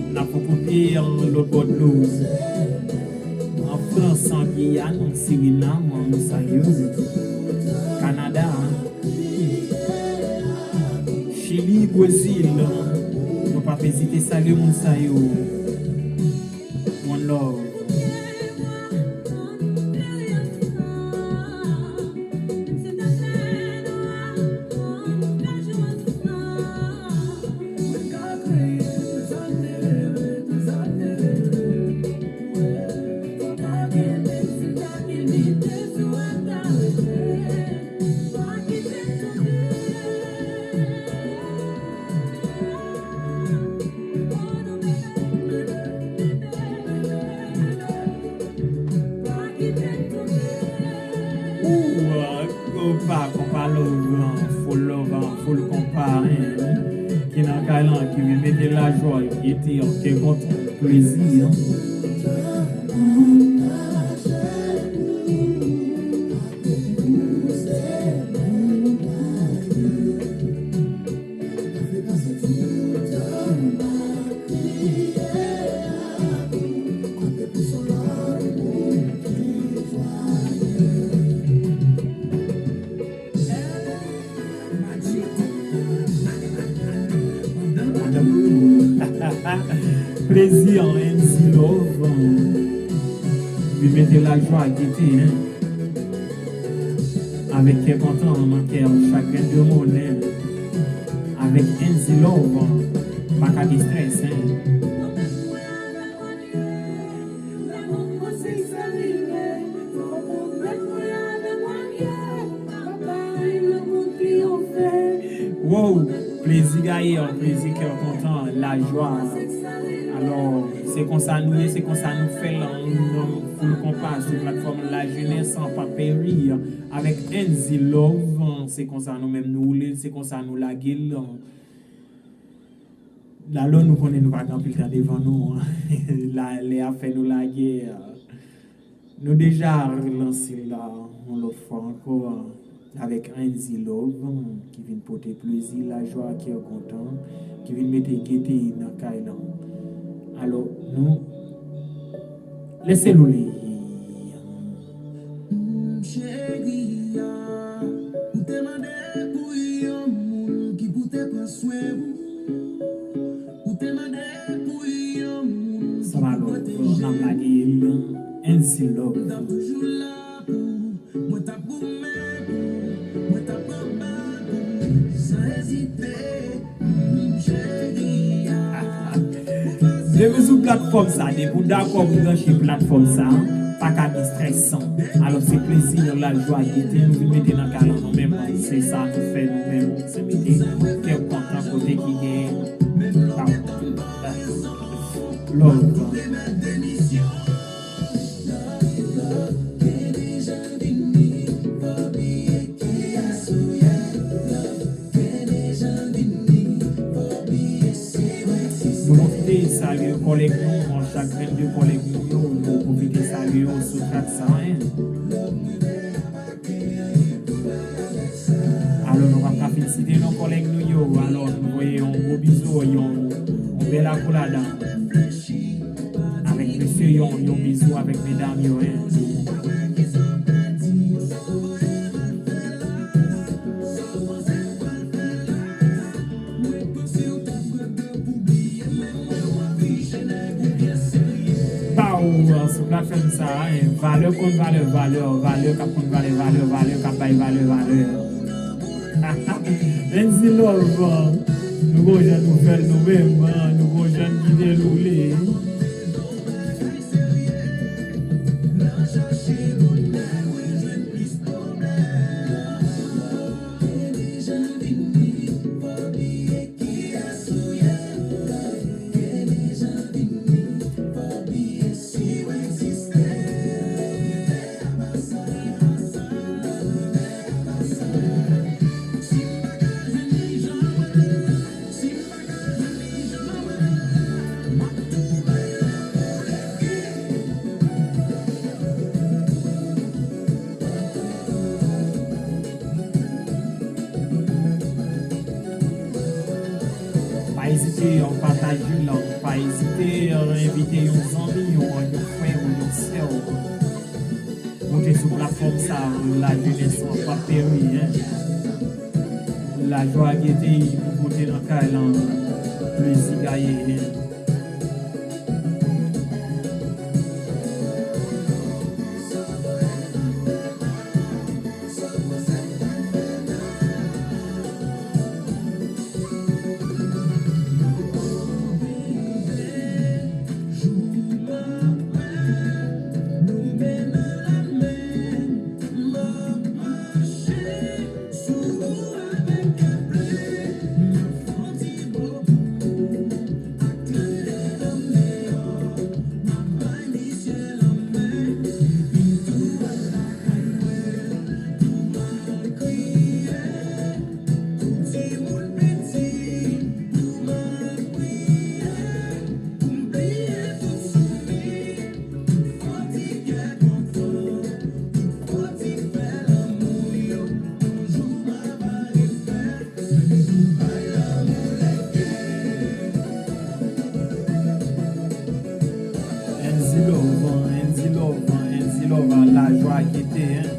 N ap fè yon kout pye an lòt bò dlo. An Frans, an Giyàn, an Sirinam, an Misayou, Kanada, Chili, Brezil, nou p ap ezite salye moun sa yo. One love. Ooh, konpa, konpa love, full love, full konpa, hein. Ki nan kay lan, ki vin mete lajwa, gete, kè kontan, plezi, hein. Plezi an, N Z Love. Li mete lajwa, gete, hein. Avèk kè kontan nan kè, chagren de monnen. Avèk N Z Love, pa ka gen strès, hein. Wow! Plezi gaye, plezi kè kontan, lajwa. Alò, se konsa nou ye, se konsa nou fè l, nan Full Konpa sou platfòm Lajenès an pa peri avèk N Z Love. Se konsa nou menm nou woule l, se konsa nou lage l. Alò nou konnen nou pa gen anpil tan devan nou. La, lè a fè nou lage. Nou deja relanse l la yon lòt fwa ankò avèk N Z Love ki vin pote plezi, lajwa, kè kontan, ki vin mete gete nan kay lan. Alò, nou lese nou li. Cheri a, ou te mande pou yon moun ki pou te pran swen ou. Ou te mande pou yon moun. Sa va lòt, n ap lage nan N C Love. Toujou la pou ou. Mwen t ap goumen pou ou. Mwen t ap pran bal pou ou. San ezite, mm, cheri a. Depi sou platfòm sa, depi w dakò branche platfòm sa, pa ka gen strès. Alò, se plezi, yon lajwa, gete nou vin mete nan kay la nou menm. Se sa nou fè nou menm, se mete kè kontan kote ki gen love. Nou pwofite salye kòlèg nou, chak grenn de kòlèg nou yo, nou pwofite salye yo sou trak sa, en. Alò, nou p ap ka fin site non kòlèg nou yo. Alò, nou voye yon gwo bizou, yon, yon bèl akolad avèk mesye yo, yon bizou avèk medam yo, en. Ba ou, sou platfòm sa, en, valè konn valè, valè, valè k ap konn valè, valè, valè k ap bay valè, valè. N C Love, nou gon jan nou fè l nou menm, nou gon jan n kite l woule. Pa ezite, euh, pataje l, pa ezite, euh, envite yon zanmi, yon, yon frè ou yon sè w. Moute sou platfòm sa, lajenès lan p ap peri, en. Lajwa, gete, pou pote nan kay lan, plezi gaye, en. N C Love, N C Love, N C Love, lajwa gete, en.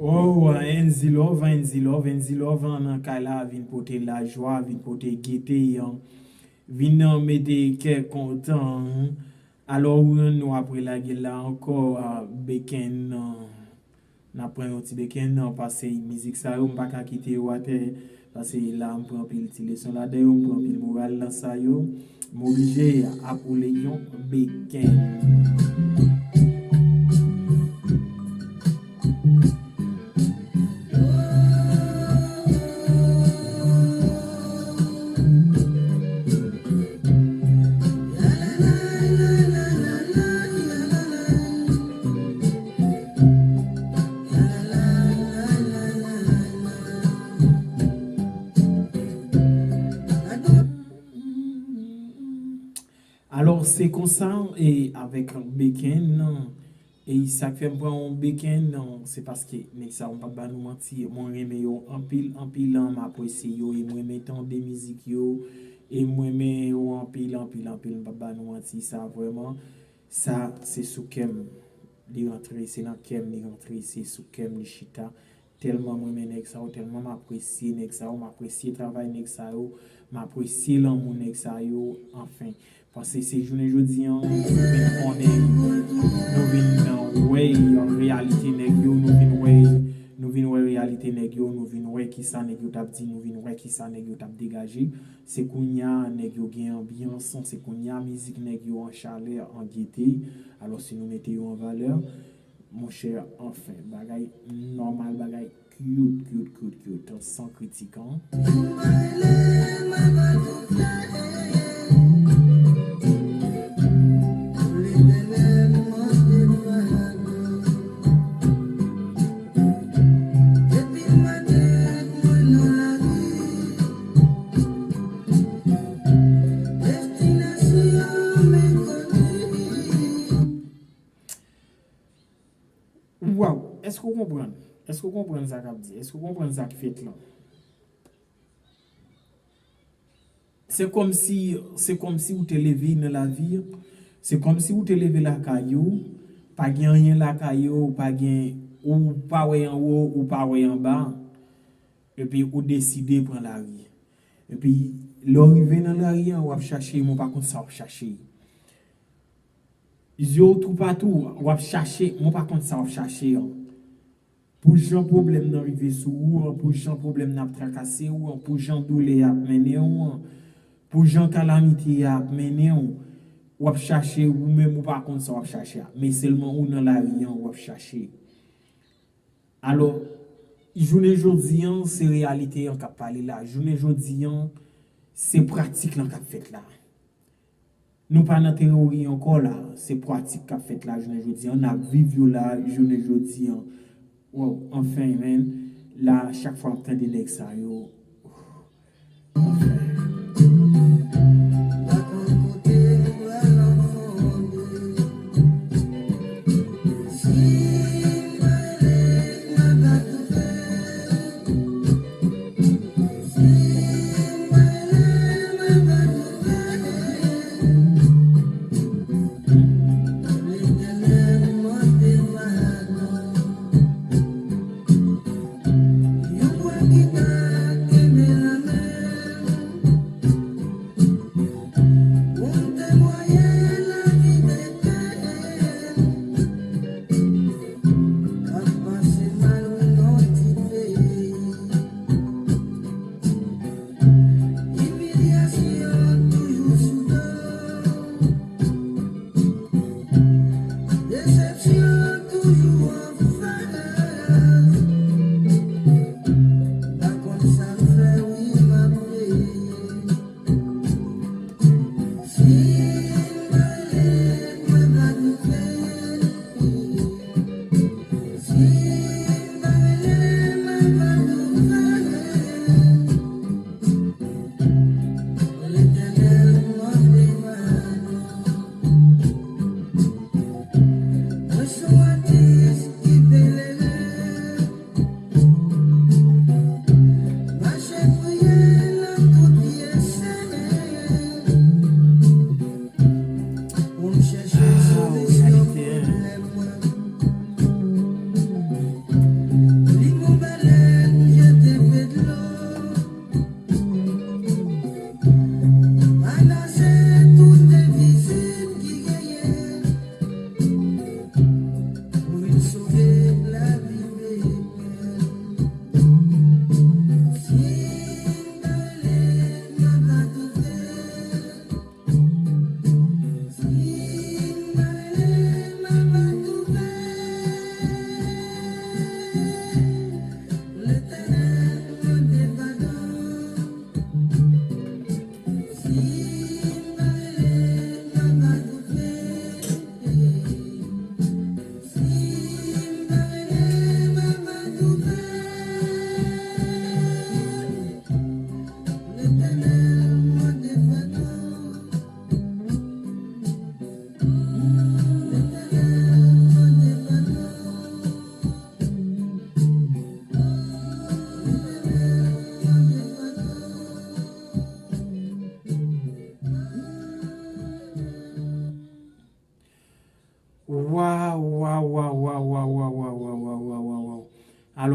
Oh, N C Love, N C Love, N C Love nan kay la, vin pote lajwa, vin pote gete, vin mete kè kontan. Alò, ou rann nou apre lage la ankò, a, Beken, a, n ap pran yon ti Beken, a, pase mizik sa yo, m pa ka kite yo atè, pase la m pran anpil ti leson ladan yo, m pran anpil moral nan sa yo. M oblije ap woule yon beken. Alò, se konsa, e avèk beken, e sa k fè m pran yon beken, se paske nèg sa yo, m p ap ba nou manti, mwen renmen yo anpil, anpil, m apresye yo, e mwen renmen tande mizik yo, e mwen renmen yo anpil, anpil, anpil, m p ap ba nou manti, sa vrèman, sa se sou kè m li rantre, se nan kè m li rantre, se sou kè m li chita. Tèlman m renmen nèg sa yo, tèlman m apresye nèg sa yo, m apresye travay nèg sa yo, m apresye lanmou nèg sa yo, anfen. Paske se jounen jodi an, nou vin konnen, nou vin wè reyalite nèg yo, nou vin wè, nou vin wè reyalite nèg yo, nou vin wè kisa nèg yo t ap di, nou vin wè kisa nèg yo t ap degaje. Se kounye a nèg yo gen anbyans, se kounye a mizik nèg yo an chalè, an gete. Alò si nou mete yo an valè, monchè, anfen, bagay nòmal, bagay cute, cute, cute, cute, san kritik, an. Waw, èske w konprann? Èske w konprann sa k ap di? Èske w konprann sa k fèt lan? Se kòmsi, se kòmsi ou te leve nan lavi, se kòmsi ou te leve lakay ou, pa gen anyen lakay ou, pa gen, ou pa wè anwo, ou pa wè anba, epi ou deside pran lari. Epi, lè w rive nan lari an, w ap chache, men w pa konn sa w ap chache. Zye w toupatou, w ap chache, men w pa konn sa w ap chache an. Pou jan pwoblèm nan rive sou ou an, pou jan pwoblèm nan ap trakase ou an, pou jan doulè a ap mennen ou an, pou jan kalamite a ap mennen ou, w ap chache ou menm ou pa konn sa w ap chache a. Men sèlman ou nan lari an, w ap chache. Alò, jounen jodi an, se reyalite an k ap pale la. Jounen jodi an, se pratik lan k ap fèt la. Nou pa nan teyori ankò la, se pratik k ap fèt la jounen jodi an, n ap viv yo la jounen jodi an. Wow, anfen, men, la, chak fwa m ap tande nèg sa yo, anfen.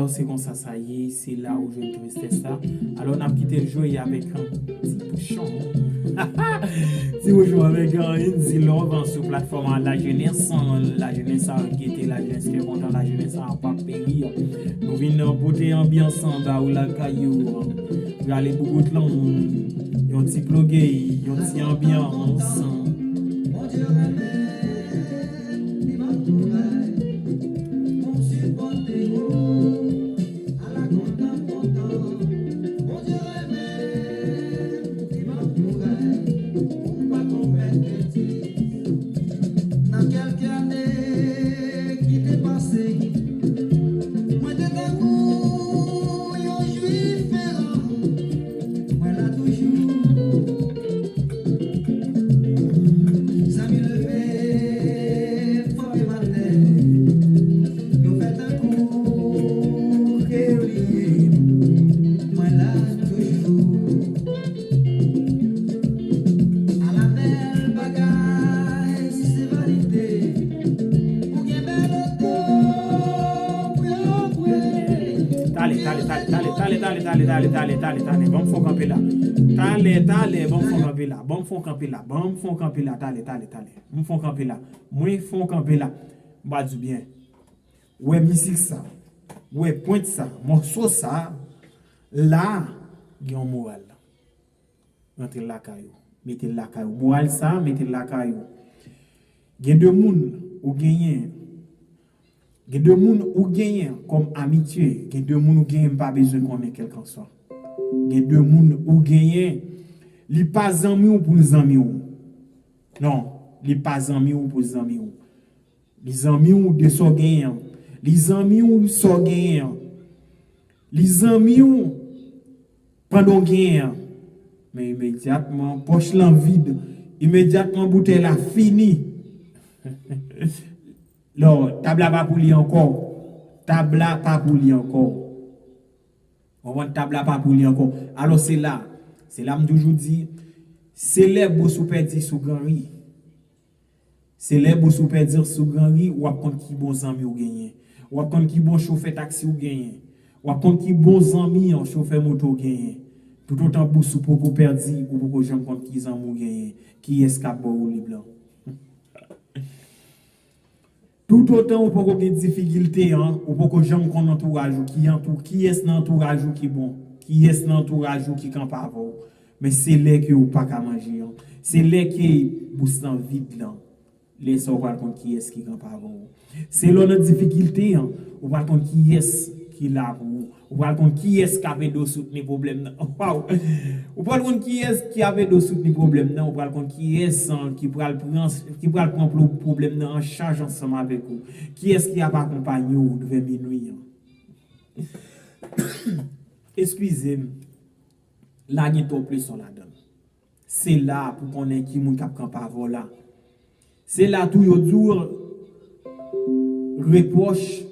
Alò, se konsa sa ye, se la ou jwenn tristès la. Alò, n ap kite l jwe avèk yon ti bouchon. Ti bouchon avèk, euh, Inzi Love, euh, sou platfòm, euh, Lajenès, euh, Lajenès, euh, gete, Lajenès fè kontan, Lajenès, euh, p ap peri. Nou vin, euh, pote anbyans, euh, ba ou lakay ou, euh, rale boubout lan, yon ti ploge, yon ti anbyans. Bondye renmen, li ban m kouraj pou m sipòte yo. Ala kontan m kontan, Bondye renmen, li ban m kouraj pou m pa komèt betiz. Nan kèlke ane ki te pase, mwen te tankou yon jwif eran. Mwen la toujou. Zanmi leve, frape m atè. Yo fè tankou ke yo bliye m. Mwen la toujou. Ala bèl bagay, si se vanite. Ou gen bèl oto pou yo kwe. Talè, talè, talè, talè, talè, talè, talè, talè, talè, talè, talè, talè. Ban m fè w kanpe la. Talè, talè, ban m fè w kanpe la. Ban m fè w kanpe la. Ban m fè w kanpe la. Talè, talè, talè. M fè w kanpe la. Mwen fè w kanpe la. M pa di w byen. Ou wè mizik sa. Ou wè pwent sa. Mòso sa. La, gen yon moral. Rantre l lakay ou. Mete l lakay ou. Moral sa, mete l lakay ou. Gen de moun ou genyen. Gen de moun ou genyen kòm amitye. Gen de moun ou genyen m pa bezwen konnen kèlkanswa. Gen de moun ou genyen, li pa zanmi w pou l zanmi w. Non, li pa zanmi w pou l zanmi w. Li zanmi w de sa w genyen an. Li zanmi w sa w genyen an. Li zanmi w pandan w genyen an. Men imedyatman, pòch lan vid. Imedyatman, boutèy la fini. Non, tab la pa pou li ankò. Tab la pa pou li ankò. Konprann? Tab la pa pou li ankò. Alò, se la. Se la m toujou di, se lè bous ou pèdi sou granri. Se lè bous ou pèdi sou granri, w ap konn ki bon zanmi w genyen. W ap konn ki bon chofè taksi w genyen. W ap konn ki bon zanmi yon chofè moto w genyen. Toutotan bous ou poko pèdi, ou poko janm konn ki zanmi w genyen. Kiyès k ap ba w woulib lan? Toutotan ou poko gen difikilte an, ou poko janm konn antouraj ou, ki antou-, kiyès nan antouraj ou ki bon, kiyès nan antouraj ou ki kanpe avè w. Men se lè ke ou pa ka manje an. Se lè ke bous lan vid lan. Lè sa ou pral konn kiyès ki kanpe avè w. Se lè w nan difikilte an, ou pral konn kiyès ki la pou ou. Ou pral konn kiyès k ap ede w soutni pwoblèm nan. Waw! Ou pral konn kiyès ki ap ede w soutni pwoblèm nan. Ou pral konn kiyès, an, ki pral pran, ki pral pran plo-, pwoblèm nan an chaj ansanm avèk ou. Kiyès ki ap akonpanye w devan minwi an. Eskize m. La gen twòp leson ladan l. Se la pou konnen ki moun k ap kanpe avè w la. Se la tou yo di w repwòch.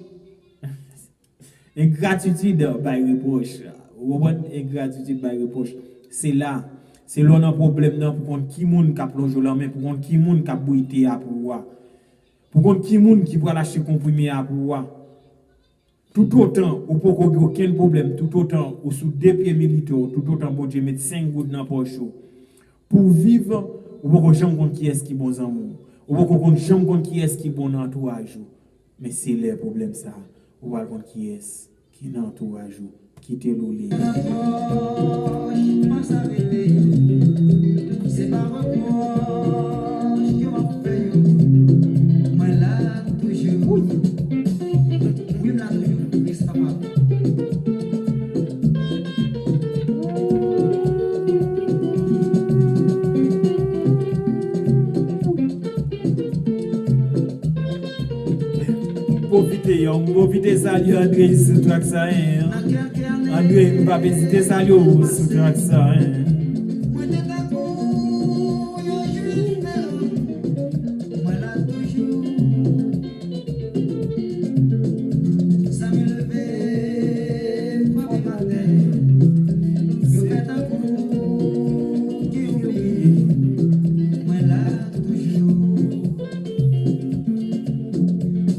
Engratitid bay repwòch. Ou konprann? Engratitid bay repwòch. Se la. Se lè w nan pwoblèm nan pou konn ki moun k ap lonje w lanmen, pou konn ki moun k ap bouyi te a pou ou a. Pou konn ki moun ki pral achte konprime a pou ou a. Toutotan ou poko gen okenn pwoblèm, toutotan ou sou de pye militè w, toutotan Bondye met senk goud nan pòch ou, pou w viv, ou poko janm konn kiyès ki bon zanmi w. Ou poko konn, janm konn kiyès ki bon nan antouraj ou. Men se lè pwoblèm sa, ou pral konn kiyès ki nan antouraj ou, ki te loule. Rapwòch, pa sa rele. Se pa repwòch ke m ap fè yo. Mwen la toujou. Wi, m la toujou. Wi, sa pa. M pwofite, yo, m pwofite salye Andre sou trak sa, en. Andre, m p ap ezite salye w sou trak sa, en. Mwen te tankou yon jwif, mwen la toujou. Zanmi leve, frape m atè. Yo fè tankou ke yo bliye. Mwen la toujou.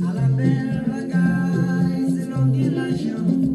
Ala bèl bagay, se lè w gen lajan.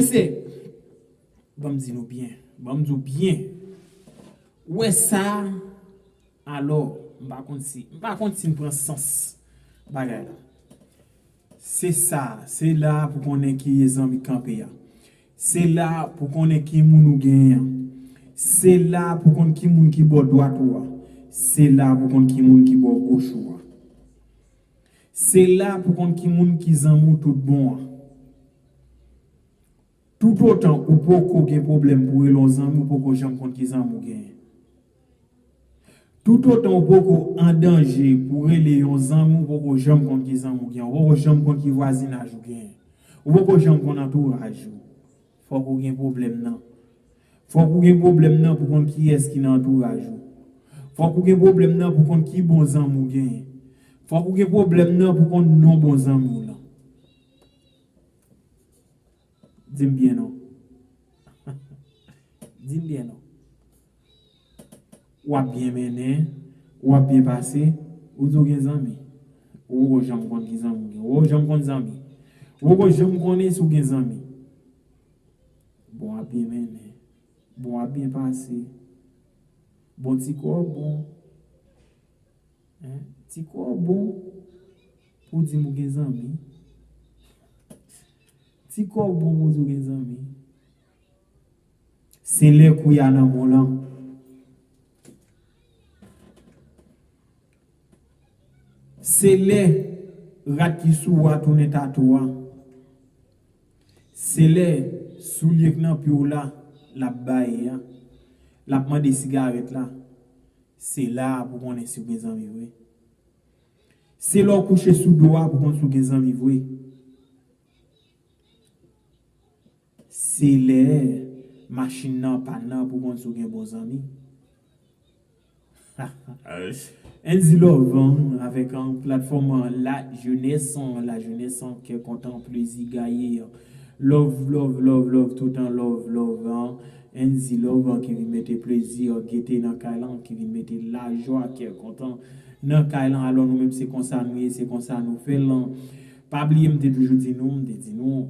Se, ban m di nou byen, ban m di w byen. Ou wè sa, alò, m pa konn si, m pa konn si n pran sans bagay la. Se sa, se la pou konnen ki zanmi k kanpe a. Se la pou konnen ki moun ou genyen an. Se la pou konn ki moun ki bò dwat ou a. Se la pou konn ki moun ki bò goch ou a. Se la pou konn ki moun ki zanmi w tout bon an. Toutotan ou poko gen pwoblèm pou rele yon zanmi, ou poko janm konn ki zanmi w genyen. Toutotan ou poko an danje pou rele yon zanmi, ou poko janm konn ki zanmi w genyen, ou poko janm konn ki vwazinaj ou genyen, ou poko janm konn antouraj ou. Fòk ou gen pwoblèm nan. Fòk ou gen pwoblèm nan pou konn kiyès ki nan antouraj ou. Fòk ou gen pwoblèm nan pou konn ki bon zanmi w genyen. Fòk ou gen pwoblèm nan pou konn non bon zanmi w lan. Di m byen non. Di m byen non. W ap byen mennen, w ap byen pase, ou di w gen zanmi. Ou poko janm konn ki zanmi w gen. Ou poko janm konn zanmi. Ou poko janm konnen si w gen zanmi. Bon, w ap byen mennen. Bon, w ap byen pase. Bon, ti kò w bon. Hein? Ti kò w bon pou di m ou gen zanmi. Ti kò w bon pou di w gen zanmi. Se lè kwi a nan bon lan. Se lè rad ki sou ou a tounen tatou a. Se lè soulye k nan pye w la, l ap baye a, l ap mande sigarèt la. Se la a pou konnen si w gen zanmi vre. Se lè w kouche sou do a pou konn si w gen zanmi vre. Se lè machin nan pann nan pou konn si w gen bon zanmi. Andy Love, hein, avèk, hein, platfòm, hein, La Jeunesse, hein, La Jeunesse, hein, kè kontan, plezi gaye, hein. Love, love, love, love, toutan love, love, hein. Andy Love, hein, ki vin mete plezi, hein, gete nan kay lan, ki vin mete lajwa, kè kontan nan kay lan. Alò, nou menm, se konsa nou ye, se konsa nou fè l, hein. Pa bliye, m te toujou di nou, m te di nou,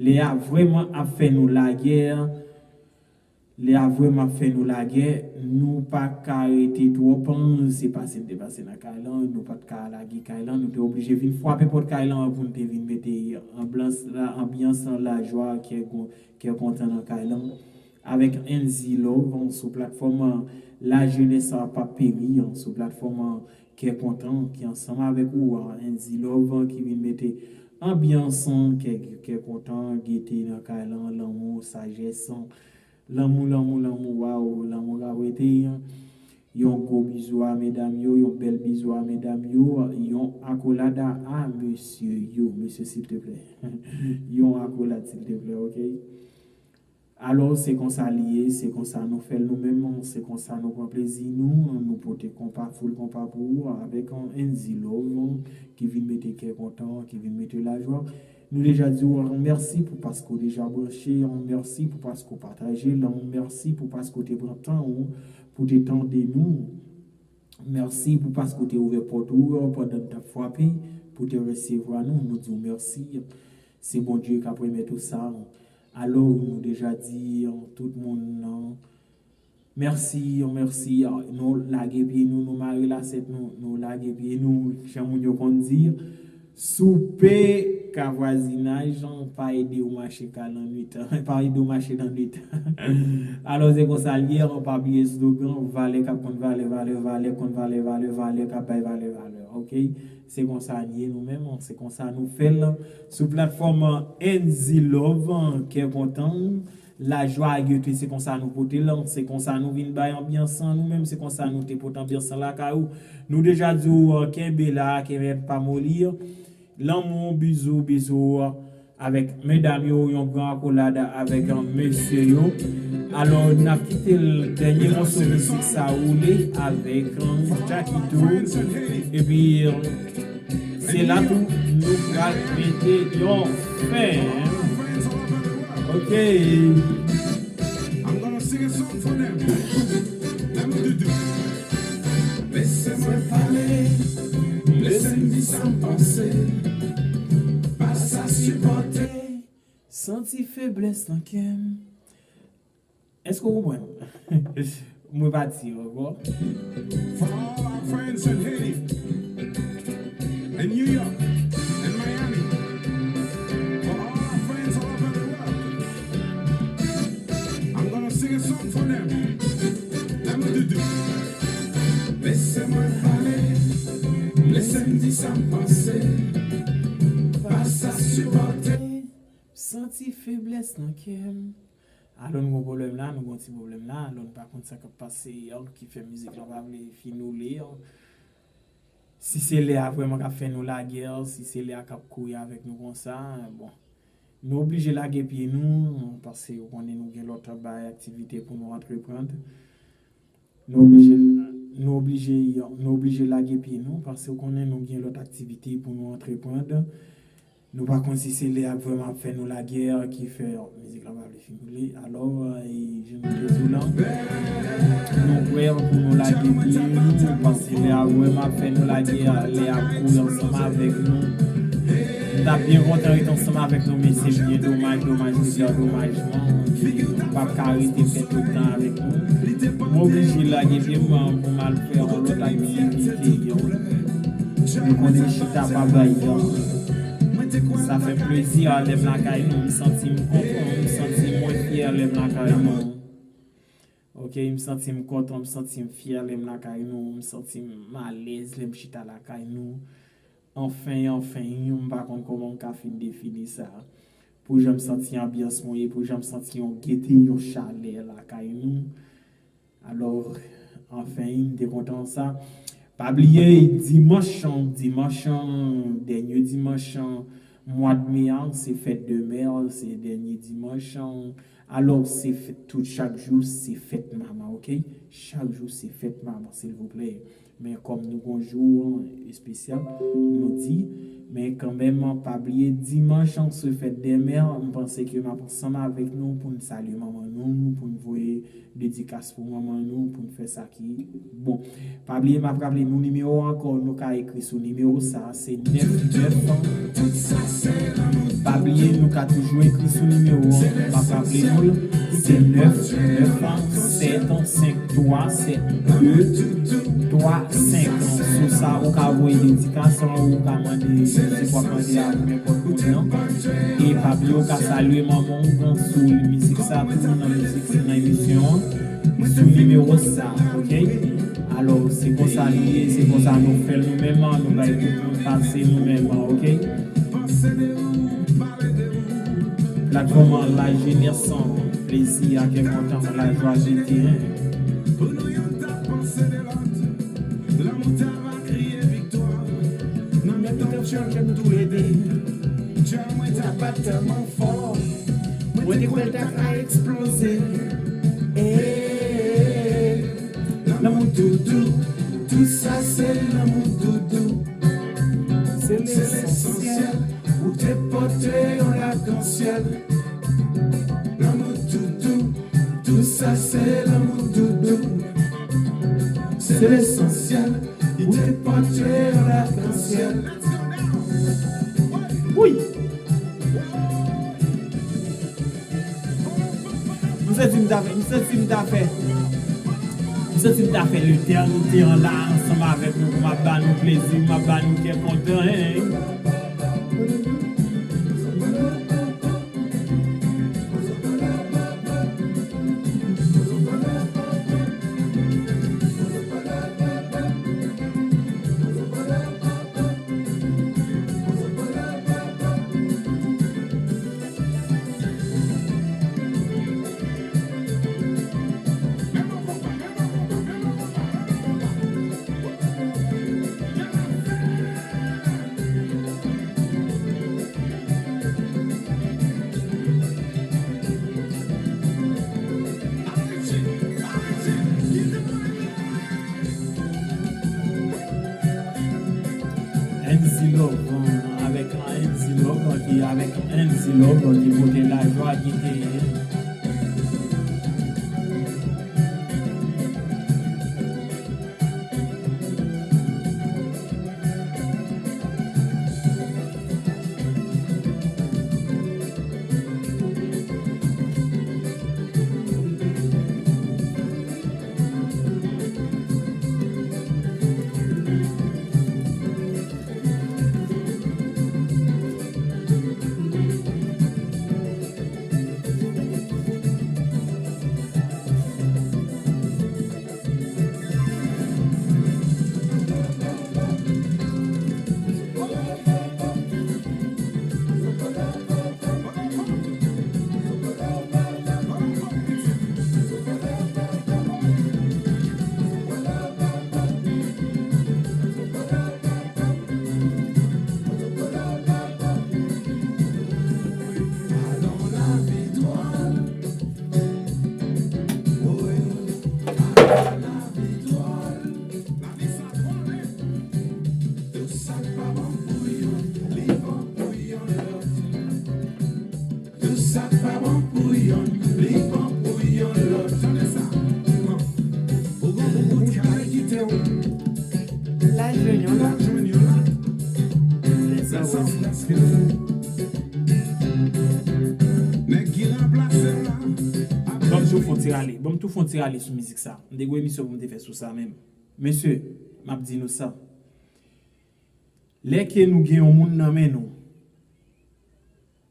lè a vrèman ap fè nou lagè, lè a vrèman ap fè nou lagè, nou pa ka rete twòp, se pase n te pase nan kay lan, nou pa t ka lage kay lan, nou te oblije vin frape pòt kay lan pou n te vin mete anblans la, anbyans lan, lajwa, kè, kè kontan nan kay lan. Avèk Andy Love, sou platfòm, La Jeunesse, pa peri, sou platfòm, kè kontan ki ansanm avèk ou a, Andy Love ki vin mete anbyans, kè, kè kontan, gete nan kay lan, lanmou, sajès, lanmou, lanmou, lanmou, waw, lanmou ka prete, yon gwo bizou a medam yo, yon bèl bizou a medam yo, yon akolad a, a mesye yo, mesye silteplè. Yon akolad silteplè, ok? Alò, se konsa li ye, se konsa nou fè l nou menm, se konsa nou pran plezi nou, nou pote konpa, full konpa pou ou, avèk Andy Love, ki vin mete kè kontan, ki vin mete lajwa. Nou deja di w mèsi pou paske w deja branche, mèsi pou paske w pataje l, mèsi pou paske w te pran tan ou pou te tande nou. Mèsi pou paske w te ouvè pòt ou pandan n t ap frape, pou te resevwa nou, nou di w mèsi. Se Bondye k ap remèt ou sa. Alò, nou deja di, tout moun, mèsi, mèsi. Nou lage pye nou, nou mare lasèt nou, nou lage pye nou, jan moun yo konn di, soupe ka vwazinaj pa ede w mache kay lannwit, pa ede w mache lannwit. Alò, se konsa l ye, pa bliye slogan, valè k ap konn valè, valè, valè k konn valè, valè, valè k ap bay valè, valè, ok? Se konsa n ye nou menm, se konsa nou fè l. Sou platfòm Andy Love, kè kontan, lajwa, gete, se konsa nou pote l, se konsa nou vin bay anbyans lan nou menm, se konsa nou te pote anbyans lan lakay ou. Nou deja di w, kenbe la, kenbe pa moli. Lanmou, bizou, bizou. Avèk medam yo, yon gran akolad avèk mesye yo. Alò, n ap kite l dènye mòso mizik sa woule avèk Jackito. Epi, se la tou nou pral mete yon fen. Ok. I'm gonna sing a song for them. Let me do this. Lese mwen pale, lese m di sa m panse. Pa sa sipòte, Santi feblès nan kè m. Èske w konprann? Mwen pa di ankò. For all our friends in Haiti, in New York, in Miami, for all our friends all over the world, I'm gonna sing a song for them. Let me do do. Lese mwen pale, lese m di sa m panse, pa sa sipòte. Santi feblès nan kè m. Alò nou gon pwoblèm la, nou gon ti pwoblèm la, alò nou pa konn sa k ap pase an, ki fè mizik lan pa vle fin woule an. Si se lè a vrèman k ap fè nou lagè, si se lè a k ap kouri avèk nou konsa, bon. Nou oblije lage pye nou, paske ou konnen nou gen lòt bay aktivite pou nou antreprann. Nou oblije, nou oblije, nou oblije lage pye nou, paske ou konnen nou gen lòt aktivite pou nou antreprann. Nou pa konn si se lè a k vrèman ap fè nou lagè ki fè mizik la pa vle fin woule. Alò, e, jan nou te di w lan, nou prè pou nou lage pye nou, paske lè a k vrèman ap fè nou lagè, lè a ap kouri ansanm avèk nou. M t ap byen kontan ret ansanm avèk nou, men se byen domaj, domaj, se byen domaj. Nou p ap ka rete fè tout tan avèk nou. M oblije lage pye m pou m al fè yon lòt aktivite, yo. Nou konnen chita pa bay, yo. Sa fè m plezi lè m lakay nou, m santi m kontan, m santi mwen fyè lè m lakay nou. Oke, m santi m kontan, m santi m fyè lè m lakay nou, m santi m alèz lè m chita lakay nou. Anfen, anfen, m pa konn kòman m ka fin defini sa. Pou jan m santi anbyans mwen ye, pou jan m santi yon gete, yon chalè lakay nou. Alò, anfen, m te kontan sa. Pa bliye, dimanch, dimanch, dènye dimanch mwa d me a, se fèt de mè, se dènye dimanch. Alò, se fèt tout, chak jou, se fèt manman, oke? Chak jou, se fèt manman, silvouplè. Men kòm nou gon jou espesyal, nou di, men kanmenm, pa bliye, dimanch an se fèt dè mè, m panse ke m ap ansanm avèk nou pou n salye manman nou, pou n voye dedikas pou manman nou, pou n fè sa ki bon. Pa bliye, m ap raple nou nimewo ankò, nou ka ekri sou nimewo sa, se nèf nèf. Pa bliye, nou ka toujou ekri sou nimewo an, m ap raple nou l, se nèf nèf sèt senk twa sèt de twa senk. Sou sa, ou ka voye dedikas an, ou ka mande mizik w ap mande a pou nenpòt moun nan. E pa bliye, ou ka salye manman w sou mizik sa tou, nan mizik, nan emisyon an, sou nimewo sa, oke? Alò, se konsa li ye, se konsa nou fè l nou menm, nou bay tout moun pase nou menm, oke? Platfòm an, lajenès an, plezi ak enpòtans lajwa jete, en. Pou nou youn ta panse de lòt, lanmou ta va kriye viktwa. Nan mitan fyèl ke nou tou lede, kè mwen ta bat tèlman fò, mwen te kwè l ta ka eksploze. Eh, lanmou doudou, tou sa se lanmou doudou. Se lesansyèl, ou te pote yon lakansyèl. Lanmou doudou, tou sa se lanmou doudou. Se lesansyèl, ou te pote yon lakansyèl. Wi! M santi m ta fè, m santi m ta fè, m santi m ta fè letènite an la ansanm avèk nou, pou m ap ba nou plezi, m ap ba nou kè kontan, en. Enzy Love, avèk Enzy Love, ki avèk Enzy Love, ki pote lajwa, ki te Nèg ki ranplase m la. Ban m tou fon ti rale. Ban m tou fon ti rale sou mizik sa. M te gen emisyon pou m te fè sou sa menm. Mesye, m ap di nou sa. Lè ke nou gen yon moun nan men nou,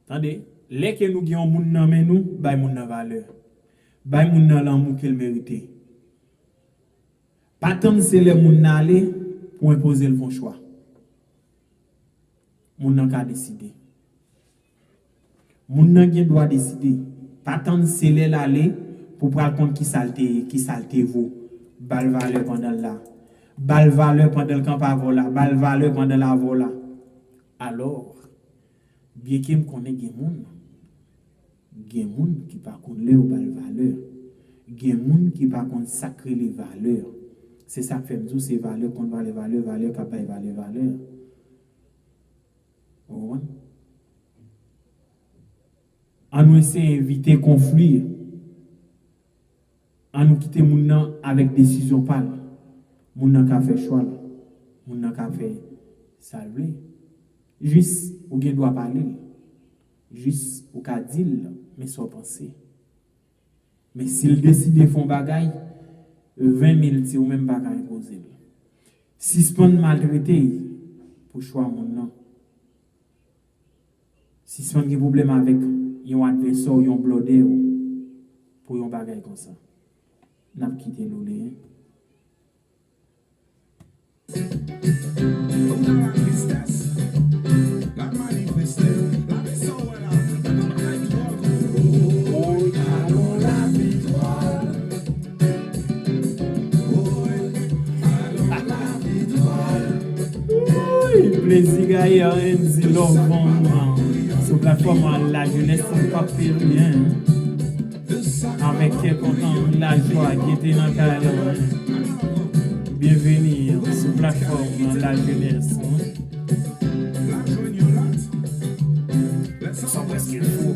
tande, lè ke nou gen yon moun nan men nou, bay moun nan valè. Bay moun nan lanmou ke l merite. Pa tann se lè moun nan ale pou w enpoze l fè yon chwa. Moun nan ka deside. Moun nan gen dwa deside. Pa tann se lè l ale pou pral konn kisa l te ye, kisa l te vo. Ba l valè pandan l la. Ba l valè pandan l kanpe avè w la. Ba l valè pandan l avè w la. Alò, byenke m konnen gen moun, gen moun ki pa konn lè yo ba l valè. Gen moun ki pa konn sa k rele valè. Se sa k fè m di w se valè konn valè, valè, valè k ap bay valè, valè. Ou konprann? An nou eseye evite konfli. An nou kite moun nan avèk desizyon pa l. Moun nan ka fè chwa l. Moun nan ka fè sa l vle. Jis ou gen dwa pale l. Jis ou ka di l men sa w panse. Men si l deside fè yon bagay, ven mil ti ou menm pa ka enpoze l. Sispann maltrete l pou chwa moun nan. Sispann gen pwoblèm avèk yon advèsè w, yon blòdè w pou yon bagay konsa. N ap kite l ou le. Ou nan la tristès, l ap manifeste. Lave sa w wè la. Bagay twò gwo. Alon lavi twò. Woy, alon lavi twò. Woy, plezi gaye, Andy Love, sou platfòm La Jeunesse, ou p ap peri, hein. Avèk kè kontan, lajwa, gete nan kay la. Byenveni sou platfòm La Jeunesse. Sa prèske fou.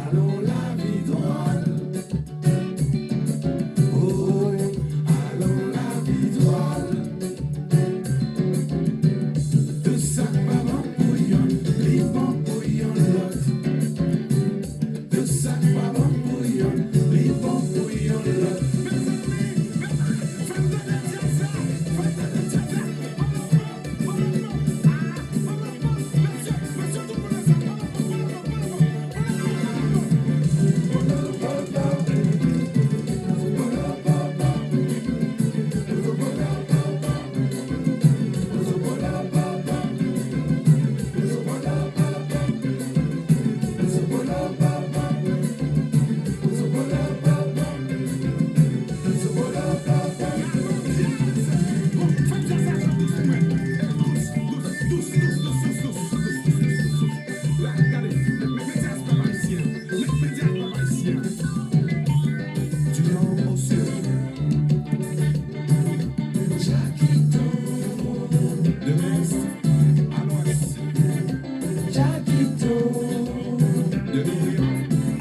Alon lavi dwòl. Woy, alon lavi dwòl. Tout sa k pa bon pou yonn, li bon pou yon lòt. Tout sa k pa bon pou yonn, li bon pou yon lòt. Mezanmi, mezanmi, fè m tande djaz la, fè m tande djaz la.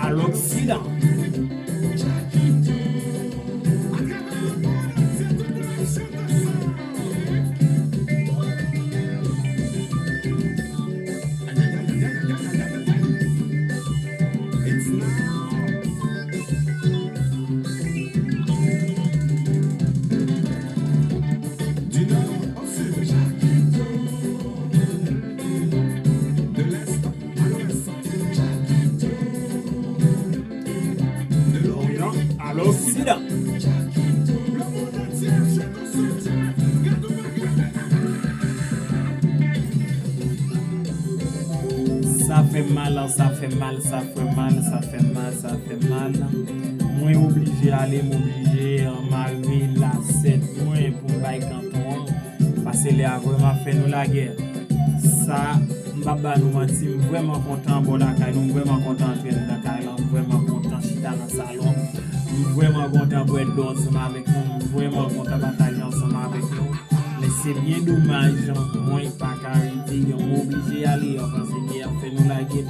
À l'Occident. Du nord au sud, de l'est à l'ouest. De l'Orient à l'Occident. Sa fè mal, sa fè mal, sa fè mal, sa fè mal, sa fè mal. Mwen oblije ale, m oblije mare lasèt mwen pou m bay kanton an. Pase lè a vrèman ap fè nou lagè. Sa, m p ap ba nou manti, m vrèman kontan bò lakay nou, m vrèman kontan antre anndan kay lan, m vrèman kontan chita nan salon, m vrèman kontan bwè dlo ansanm avèk nou, m vrèman kontan pataje ansanm avèk nou. Men Se byen domaj, mwen pa ka rete, m oblije ale, paske lè y ap fè nou lagè,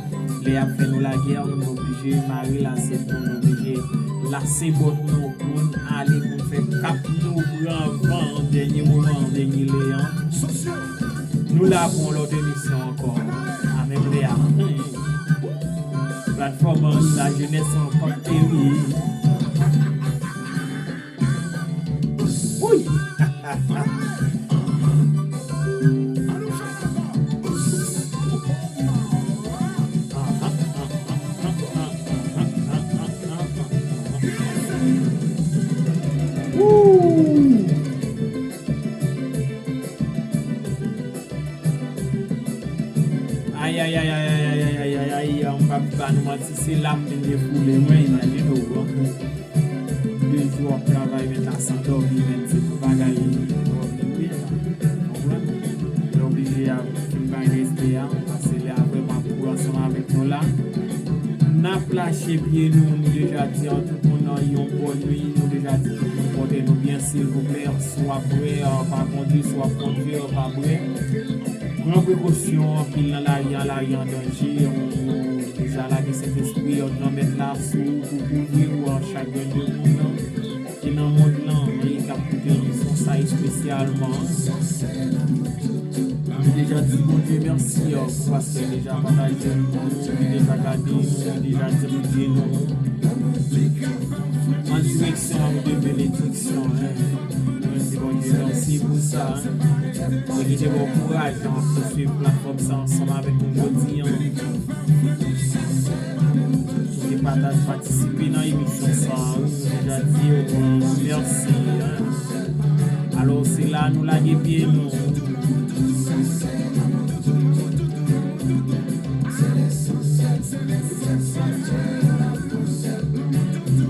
lè y ap fè nou lagè, nou oblije mare lase pou nou oblije lase bòt nou pou n ale, pou n fè kap nou pran van, dènye moman, dènye lè an. Nou la pou yon lòt emisyon ankò, a menm lè a. Platfòm an, lajenès an p ap peri. Wi! Woo! Ayayayayayayayayay, m p ap ba nou manti, se la m vin defoule mwen, imajine w. De jou w ap travay, men ta san dòmi, men se pou bagay dòmi wi la. Konprann? Lè oblije a fin bay respè a, paske lè a vrèman pou ansanm avèk nou la. N ap lache pye nou, nou deja di an, tout moun nan yon bòn nwi, nou deja di tout moun pòte nou byen, silvouplè, si w ap bwè, pa kondwi, si w ap kondwi, pa bwè. Pran prekosyon, anpil nan lari a, lari an danje, nou deja lage Sentespri, Granmèt la, sou ou pou kouvri w, chak grenn de moun ki nan mond lan, wi, k ap koute emisyon sa espesyalman. Nou deja di Bondye mèsi, paske l deja pataje l pou nou, li deja gade nou, li deja dirije nou. An direksyon de benediksyon, en. Nou di Bondye mèsi pou sa, en. E ki te ba w kouraj, en, pou swiv platfòm sa ansanm avèk nou jodi, en. Pou te pataj, patisipe nan emisyon sa, wi, nou deja di w, en, mèsi, en. Alò, se la nou lage pye nou.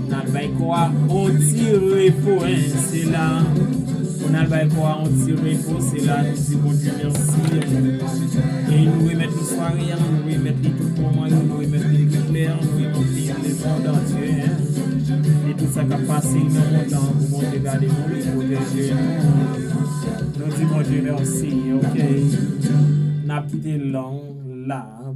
N al bay kò a on ti repo, en, se la. Pou n al bay kò a on ti repo, se la nou di Bondye mèsi. E nou remèt li sware a, nou remèt li tout moman yo, nou remèt li tout lè a, nou remèt li lemonn antye, en. E tout sa k ap pase nan mond lan, pou Bondye gade nou, li pwoteje nou. Nou di Bondye mèsi, oke. N ap kite l la.